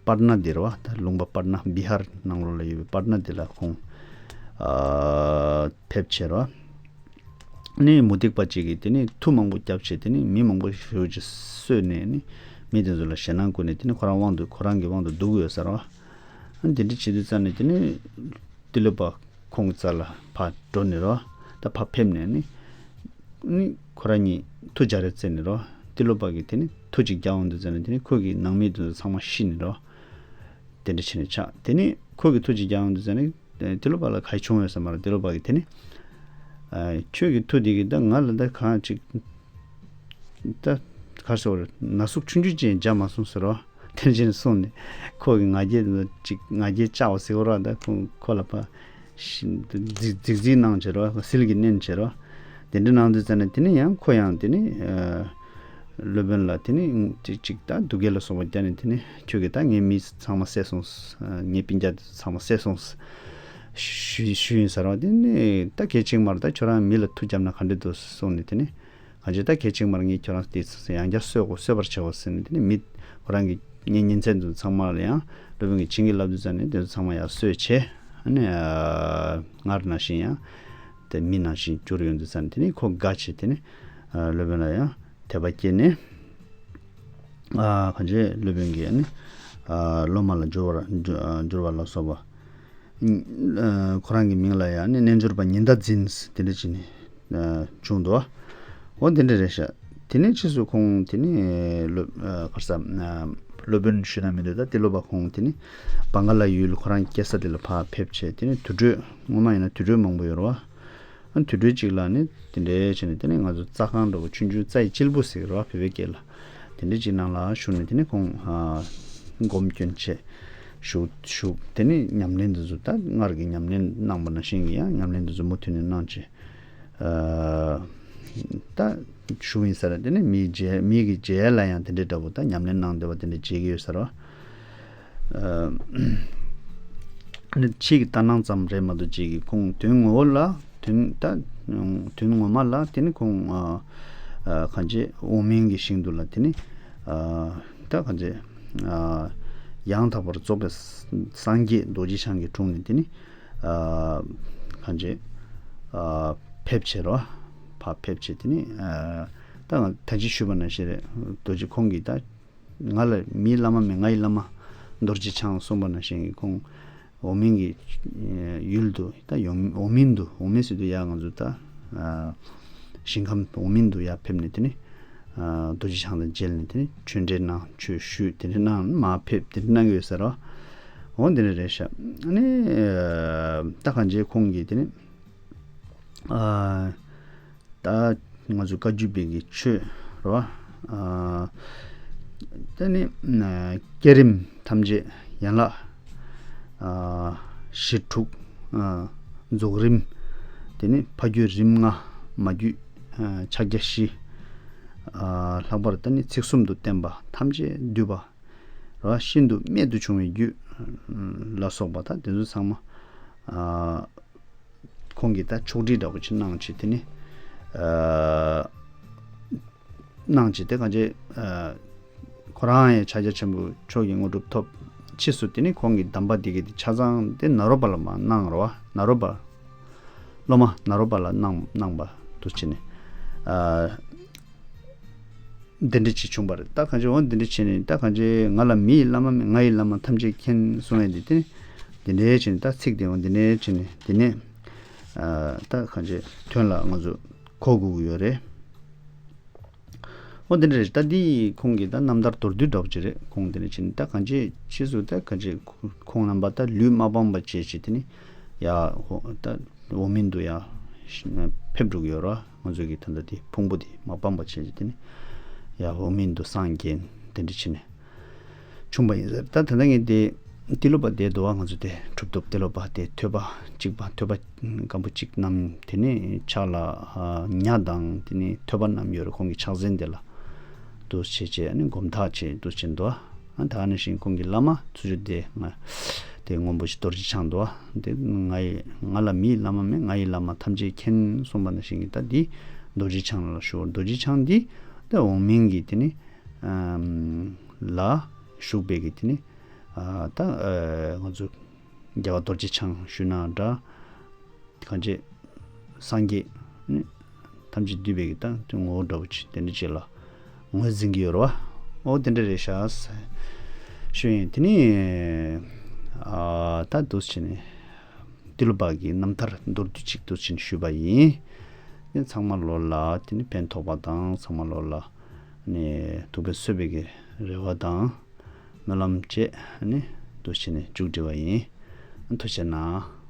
པཊ་ན་འདི་རེད་བ། ད་ལུང་པ་པཊ་ན། བི་ཧར་ནང་ལོགས་ལ་ཡོད་པའི་པཊ་ན་འདི་ལ་ཁོང་ཨ་ཕེབས་བྱས་རེད་བ། ནི་མུ་སྟེགས་པ་གཅིག་གིས་དེ་ནི་མཐུ་མང་པོ་བརྒྱབ་བྱས། དེ་ནི་མི་མང་པོ་ཞེ་པོ་ཅིག་གསོད་ནས་ནི་མི་དེ་ཚོ་ལ་ཞེད་སྣང་བསྐུལ་ནས། དེ་ནི་ཁོ་རང་དབང་དུ། ཁོ་རང་གི་དབང་དུ་བསྡུ་གི་ཡོད་ས་རེད་བ། ཨ་ནི་དེ་འདྲ་བྱེད་དུས་ཙ་ནས་དེ་ནི་ཏེ་ལོ་པ་ཁོང་གི་རྩ་ལ་ཕར་འགྲོ་ནས་རོ། ད་ཕར་ཕེབས་ནས་ནི་ནི་ཁོ་རང་གཉིས་མཐུ་སྦྱར་རེ་རྩེ་ནས་རོ། ཏེ་ལོ་པ་གིས་དེ་ནི་མཐུ་ཅིག་རྒྱག་འོང་དུས་ཙ་ནས་དེ་ནི་ཁོ་གི་ནང་མི་དེ་ཚོ་ཚང་མ་ཤི་ནས་རོ། དེ་འདྲ་བྱས་ནས་ཆགས། དེ་ནི་ཁོ་གིས་མཐུ་ཅིག་རྒྱག་འོང་དུས་ཙ་ནས། ཨ། ཏེ་ལོ་པ་ལ་ག་རེ་བྱུང་ཡོད་ས་མ་རེད། ཏེ་ལོ་པ་གིས་དེ་ནི། ཨ། ཁྱོད་ཀྱི་མཐུ་དེ་གིས་ད་ང་ལ་ད་གང་ཅིག་ད་ག་རེ་ཟེར་དགོས་རེད། ན་ཟུག་ཆུང་ཆུང་ཅིག་ཡང་བརྒྱབ་མ་སོང་ཟེར་རོ། དེ་འདྲ་བྱས་ནས་གསུངས་ནས། ཁོ་གི་ང་རྒྱལ་ཅིག་ང་རྒྱལ་བཅག་པ་ཟེར་དགོས་རེད། ད་ཁོ་ཁོ་ལ་ཕར་རྫིག་རྫིག་རྫིག་གནང་བྱས་རོ། ཟིལ་གྱིས་མནན་བྱས་རོ། དེ་འདྲ་གནང་དུས་ཙ་ནས་དེ་ནི་ཡང་ཁོ་ཡང་དེ་ནི་ཨ་སློབ་དཔོན་ལ་དེ་ནི་ཅིག་ཅིག་ད་སྡུག་སྐད་ལ་སོགས་པ་བརྒྱབ་ནས། དེ་ནི་ཁྱོད་ཀྱིས་ད་ངའི་མི་ཚང་མ་བསད་སོང་། ངའི་སྤུན་ཀྱག་དེ་ཚོ་ཚང་མ་བསད་སོང་ཞུ་ཞུ་ཡིན་ཟེར་བ། དེ་ནི་ད་གལ་ཆེན་མ་རེད། ད་ཁྱོད་རང་མི་ལ་མཐུ་བརྒྱབ་ན་ག་འདྲ་འདུག་གསུངས་ནས། དེ་ནི་གང་ཅི་ད་གལ་ཆེན་མ་རེད། ངས་ཁྱོད་རང་དེ་ཚོ་ཡང་བསྐྱར་གསོད་དགོས། གསོད་པར་བྱའོ་ཟེར་ནས། དེ་ནི་མི་ཁོ་རང་གི་གཉེན་ཉེ་ཚན་དེ་ཚོ་ཚང་མ་ལ་ཡང་སློབ་དཔོན་གྱིས་བྱིན་གྱིས་བརླབས་དུས་ཙ་ནས་དེ་ཚོ་ཚང་མ་ཡར་གསོད་བྱས། ཨ་ནི་ཨ་སྔར་ནང་བཞིན་ཡང་དེ་མི་ནང་བཞིན་གྱུར་ཡོང་དུས་ཙ་ནས། དེ་ནི་ཁོ་དགའ་བྱས། དེ་ནི་ཨ་སློབ་དཔོན་ལ་ཡང་དད་པ་སྐྱེས་ནས། ཨ་གང་ཅི་སློབ་དཔོན་གྱི་ནི་ཨ་སློབ་མ་ལ་འགྱུར་བར་འགྱུར་བ་ལ་སོགས་པ། ཨ་ཁོ་རང་གི་མིང་ལ་ཡང་ནི་རྣལ་འབྱོར་པ་ཉི་ཟླ་འཛིན་དེ་འདྲ་ཅིག་ནི་ཨ་བྱུང་འདུག་འོ་དེ་འདྲ་རེད་ཤག་དེ་ནས་ཕྱིས་སུ་ཁོང་དེ་ནི་སློབ་ཨ་ག་རེ་ཟེར་ཨ་སློབ་དཔོན་ཞུ་ན་མི་འདུག་ད་ཏི་ལོ་པ་ཁོང་དེ་ནི་བང་ག་ལ་ཡུལ་ཁོ་རང་སྐྱེས་ས་དེ་ལ་ཕར་ཕེབས་བྱས་དེ་ནི་དུར་ཁྲོད་སྔོན་མ་ཡིན་ན་དུར་ཁྲོད་མང་པོ་ཡོད་རེད་བ། ཨ་དུར་ཁྲོད་ཅིག་ལ་ནི་དེ་འདྲའི་བྱས་ནས་དེ་ནི་ང་ཚོ་རྩྭ་ཁང་འདྲ་བོ་ཆུང་ཆུང་རྩྭ་ཡི་སྤྱིལ་བུ་ཟེར་གི་རེད་བ་བོད་པའི་སྐད་ལ། དེ་འདྲ་ཅིག་ནང་ལ་བཞུགས་ནས་དེ་ནི་ཁོང་ཨ་སྒོམ་སྐྱོན་བྱས་བཞུགས་བཞུགས་དེ་ནི་ཉམས་ལེན་འདི་ཚོ་ད་སྔར་གྱི་ཉམས་ལེན་གནང་པ་ནང་བཞིན་གྱི་ཡང་ཉམས་ལེན་འདི་ཚོ་མུ་མཐུད་ནས་གནང་བྱས། ཨ་ད་ཞུ་ཡིན་ཟེར་དེ་ནི་མིའི་རྗེས་མིའི་གི་རྗེས་ལ་ཡང་དེ་འདྲའི་འདྲ་པོ་ད་ཉམས་ལེན་གནང་བསྡད་པ་དེ་འདྲ་བྱེད་ཀྱི་ཡོད་ཟེར་བ། ཨ་ནི་ཕྱིའི་གི་ལྟར་སྣང་ཙམ་རེད་མ་གཏོགས་ཅིག་གི་ཁོང་དོན་ངོ་བོ་ལ་དོན་ད་དོན་ངོ་མ་ལ་དེ་ནི་ཁོང་ཨ་ཨ་གང་ཅི་འོག་མིན་གྱི་ཞིང་དུ་ལ་དེ་ནི་ཨ་ད་གང་ཅི་ཨ་ཡང་དག་པར་རྫོགས་པའི་སངས་རྒྱས་རྡོ་རྗེ་འཆང་གི་དྲུང་ནས་དེ་ནི། ཨ་གང་ཅི་ཨ་ཕེབས་བྱས་རོ། ཕར་ཕེབས་བྱས་དེ་ནི་ཨ་ད་ང་ད་ཅི་ཞུས་པ་ནང་བཞིན་རེད། རྡོ་རྗེ་ཁོང་གིས་ད་ང་ལ་མིའི་བླ་མ་མེད་ངའི་བླ་མ་རྡོ་རྗེ་འཆང་གསུངས་པ་ནང་བཞིན་གྱི་ཁོང་འོག་མིན་གྱི་ཡུལ་དུ་ད་ཡོང་འོག་མིན་དུ་འོག་མིན་ཟེར་དུས་ཡ་ང་ཚོ་ད་ཨ་ཞིང་ཁམས་འོག་མིན་དུ་ཡར་ཕེབས་ནས་དེ་ནི་ཨ་རྡོ་རྗེ་འཆང་དང་མཇལ་ནས་དེ་ནི་ཆོས་འབྲེལ་གནང་ཆོས་ཞུས་དེ་འདྲ་གནང་མར་ཕེབས་དེ་འདྲ་གནང་གི་ཡོད་ཟེར་རོ། འོ་འདི་འདྲ་རེད་ཤག་ཨ་ནི་ཨ་ད་གང་ཅི་ཁོང་གིས་དེ་ནི་ཨ་ད་ང་ཚོ་བཀའ་བརྒྱུད་པའི་གི་ཆོས་རོ། ཨ་དེ་ནི་ཨ་བསྐྱེད་རིམ་ཐམས་ཅད་ཡན་ལག་ཨ་བཞི་དྲུག་ཨ་རྫོགས་རིམ། དེ་ནི་ཕ་རྒྱུད་རིམ་ལྔ། མ་རྒྱུད་ཨ་ཕྱག་རྒྱ་བཞི། ཨ་ལྷག་པར་དེ་ནི་ཚིག་གསུམ་དུ་བསྟན་པ་ཐམས་ཅད་བསྡུས་པ་ར། ཤིན་ཏུ་རྨད་དུ་བྱུང་བའི་རྒྱུད་ལ་སོགས་པ་དང་དེ་ཚོ་ཚང་མ་ཨ་ཁོང་གིས་ད་ཕྱོགས་སྒྲིག་འདྲ་པོ་ཅིག་གནང་བྱས་དེ་ནི་ཨ་གནང་བྱས་དེ་གང་ཅི་ཨ་ཁོ་རང་ཡང་ཕྱག་རྒྱ་ཆེན་པོའི་ཕྱོགས་ཀྱི་དངོས་གྲུབ་ཐོབ། ཕྱིས་སུ་དེ་ནི་ཁོང་གི་གདམས་པ་འདི་གའི་དེ་ཆ་ཚང་དེ་ནཱ་རོ་པ་ལ་མར་གནང་རོ་བ། ནཱ་རོ་པ་སློབ་མ་ནཱ་རོ་པ་ལ་གནང་གནང་པ་འདུག་བྱས་ནས་ཨ་འདི་འདྲ་ཅིག་བྱུང་བ་རེད། ད་གང་ཅི་འོ་འདི་འདྲ་བྱས་ནས་ད་གང་ཅི་ང་ལ་མི་ཡི་བླ་མ་མེད་ངའི་བླ་མ་ཐམས་ཅད་མཁྱེན་གསུང་ཡས་འདི་དེ་འདི་འདྲ་བྱས་ནས་ད་ཚིག་དེ་འོ་འདི་འདྲ་བྱས་ནས་འདི་ནས་ཨ་ད་གང་ཅི་དོན་ལ་ང་ཚོ་གོ་དགོས་ཀྱི་ཡོད་རེད། འོ་འདི་འདྲ་རེད། ད་འདི་ཁོང་གི་ད་རྣམ་ཐར་མདོར་བསྡུས་འདྲ་པོ་ཅིག་རེད། ཁོང་འདི་འདྲ་བྱས་ནས་ད་གང་ཅི་ཕྱིས་སུ་ད་གང་ཅི་ཁོང་རྣམ་པ་ད་ལུས་མ་སྤངས་པ་བྱས་བྱས་དེ་ནི་ཡ་ཧོ་ད་འོག་མིན་དུ་ཡ་ཕེབས་འགྲོ་གི་ཡོད་ར། ང་ཚོ་གི་ད་ལྟ་དེ་ཕུང་པོ་དེ་མ་སྤངས་པ་བྱས་བྱས་དེ་ནི་ཡ་འོག་མིན་དུ་སངས་རྒྱས་དེ་འདྲ་བྱས་ནས་བྱུང་བ་ཡིན་ཟེར། ད་ད་ལྟ་ངས་དེ་ཏི་ལོ་པ་དེ་འདུག་བ། ང་ཚོ་དེ་གྲུབ་ཐོབ་ཏི་ལོ་པ་དེ་ཐོད་པ་གཅིག་པ་ཐོད་པ་སྐམ་པོ་གཅིག་བསྣམས། དེ་ནས་ཕྱག་ལ་ཉ་དང་དེ་ནས་ཐོད་པ་བསྣམས་ཡོད་རེད། ཁོང་གི་ཕྱག་མཚན་དེ་ལ་འདུག་བྱས་བྱས་ཨ་ནི་སྒོམ་ཐག་བྱས་འདུག་བྱས་འདུག་ཨ་ད་ནང་བཞིན་ཁོང་གི་བླ་མ་ཚུར་ཕྱོགས་དེ་ང་དེ་སྔོན་པོ་ཞིག་རྡོ་རྗེ་འཆང་འདུག་ཨ། དེ་ང་ཡི་ང་ལ་མི་ཡི་བླ་མ་མེད་ངའི་བླ་མ་ཐམས་ཅད་མཁྱེན་གསུངས་པ་ནང་བཞིན་གྱི་ད་འདི་རྡོ་རྗེ་འཆང་ལ་ཞུ། རྡོ་རྗེ་འཆང་འདི་ད་འོག་མིན་གྱི་དེ་ནི་ལ་བཞུགས་པའི་གི་དེ་ནི་ད་ང་ཚོ་རྒྱལ་བ་རྡོ་རྗེ་འཆང་ཞུས་ན་འདྲ། གང་ཅི་སངས་རྒྱས་ནི་ཐམས་ཅད་འདུས་པའི་གི་ད་དེ་ངོ་བོ་འདྲ་པོ་ཅིག་དེ་འདྲ་ཅིག་ལ་ངོས་འཛིན་གྱི་ཡོད་རེད་བ། འོ་དེ་འདྲ་རེད་ཤག་ཞུ་ཡིན། དེ་ནི་ད་འདུག་བྱས་ནས་ཏི་ལོ་པ་གི་རྣམ་ཐར་མདོར་བསྡུས་ཅིག་འདུག་བྱས་ནས་ཞུས་པ་ཡིན། ཚང་མ་ལོ་ལ་དེ་ནི་ཕན་ཐོགས་པ་དང་ཚང་མ་ལོ་ལ་ནི་ཐུགས་ཕན་གསོས་པའི་གི་རེ་བ་དང་སྨོན་ལམ་བཅས་ནི་འདུག་བྱས་ནས་མཇུག་སྒྲིལ་བ་ཡིན། ཐུགས་རྗེ་གནང་།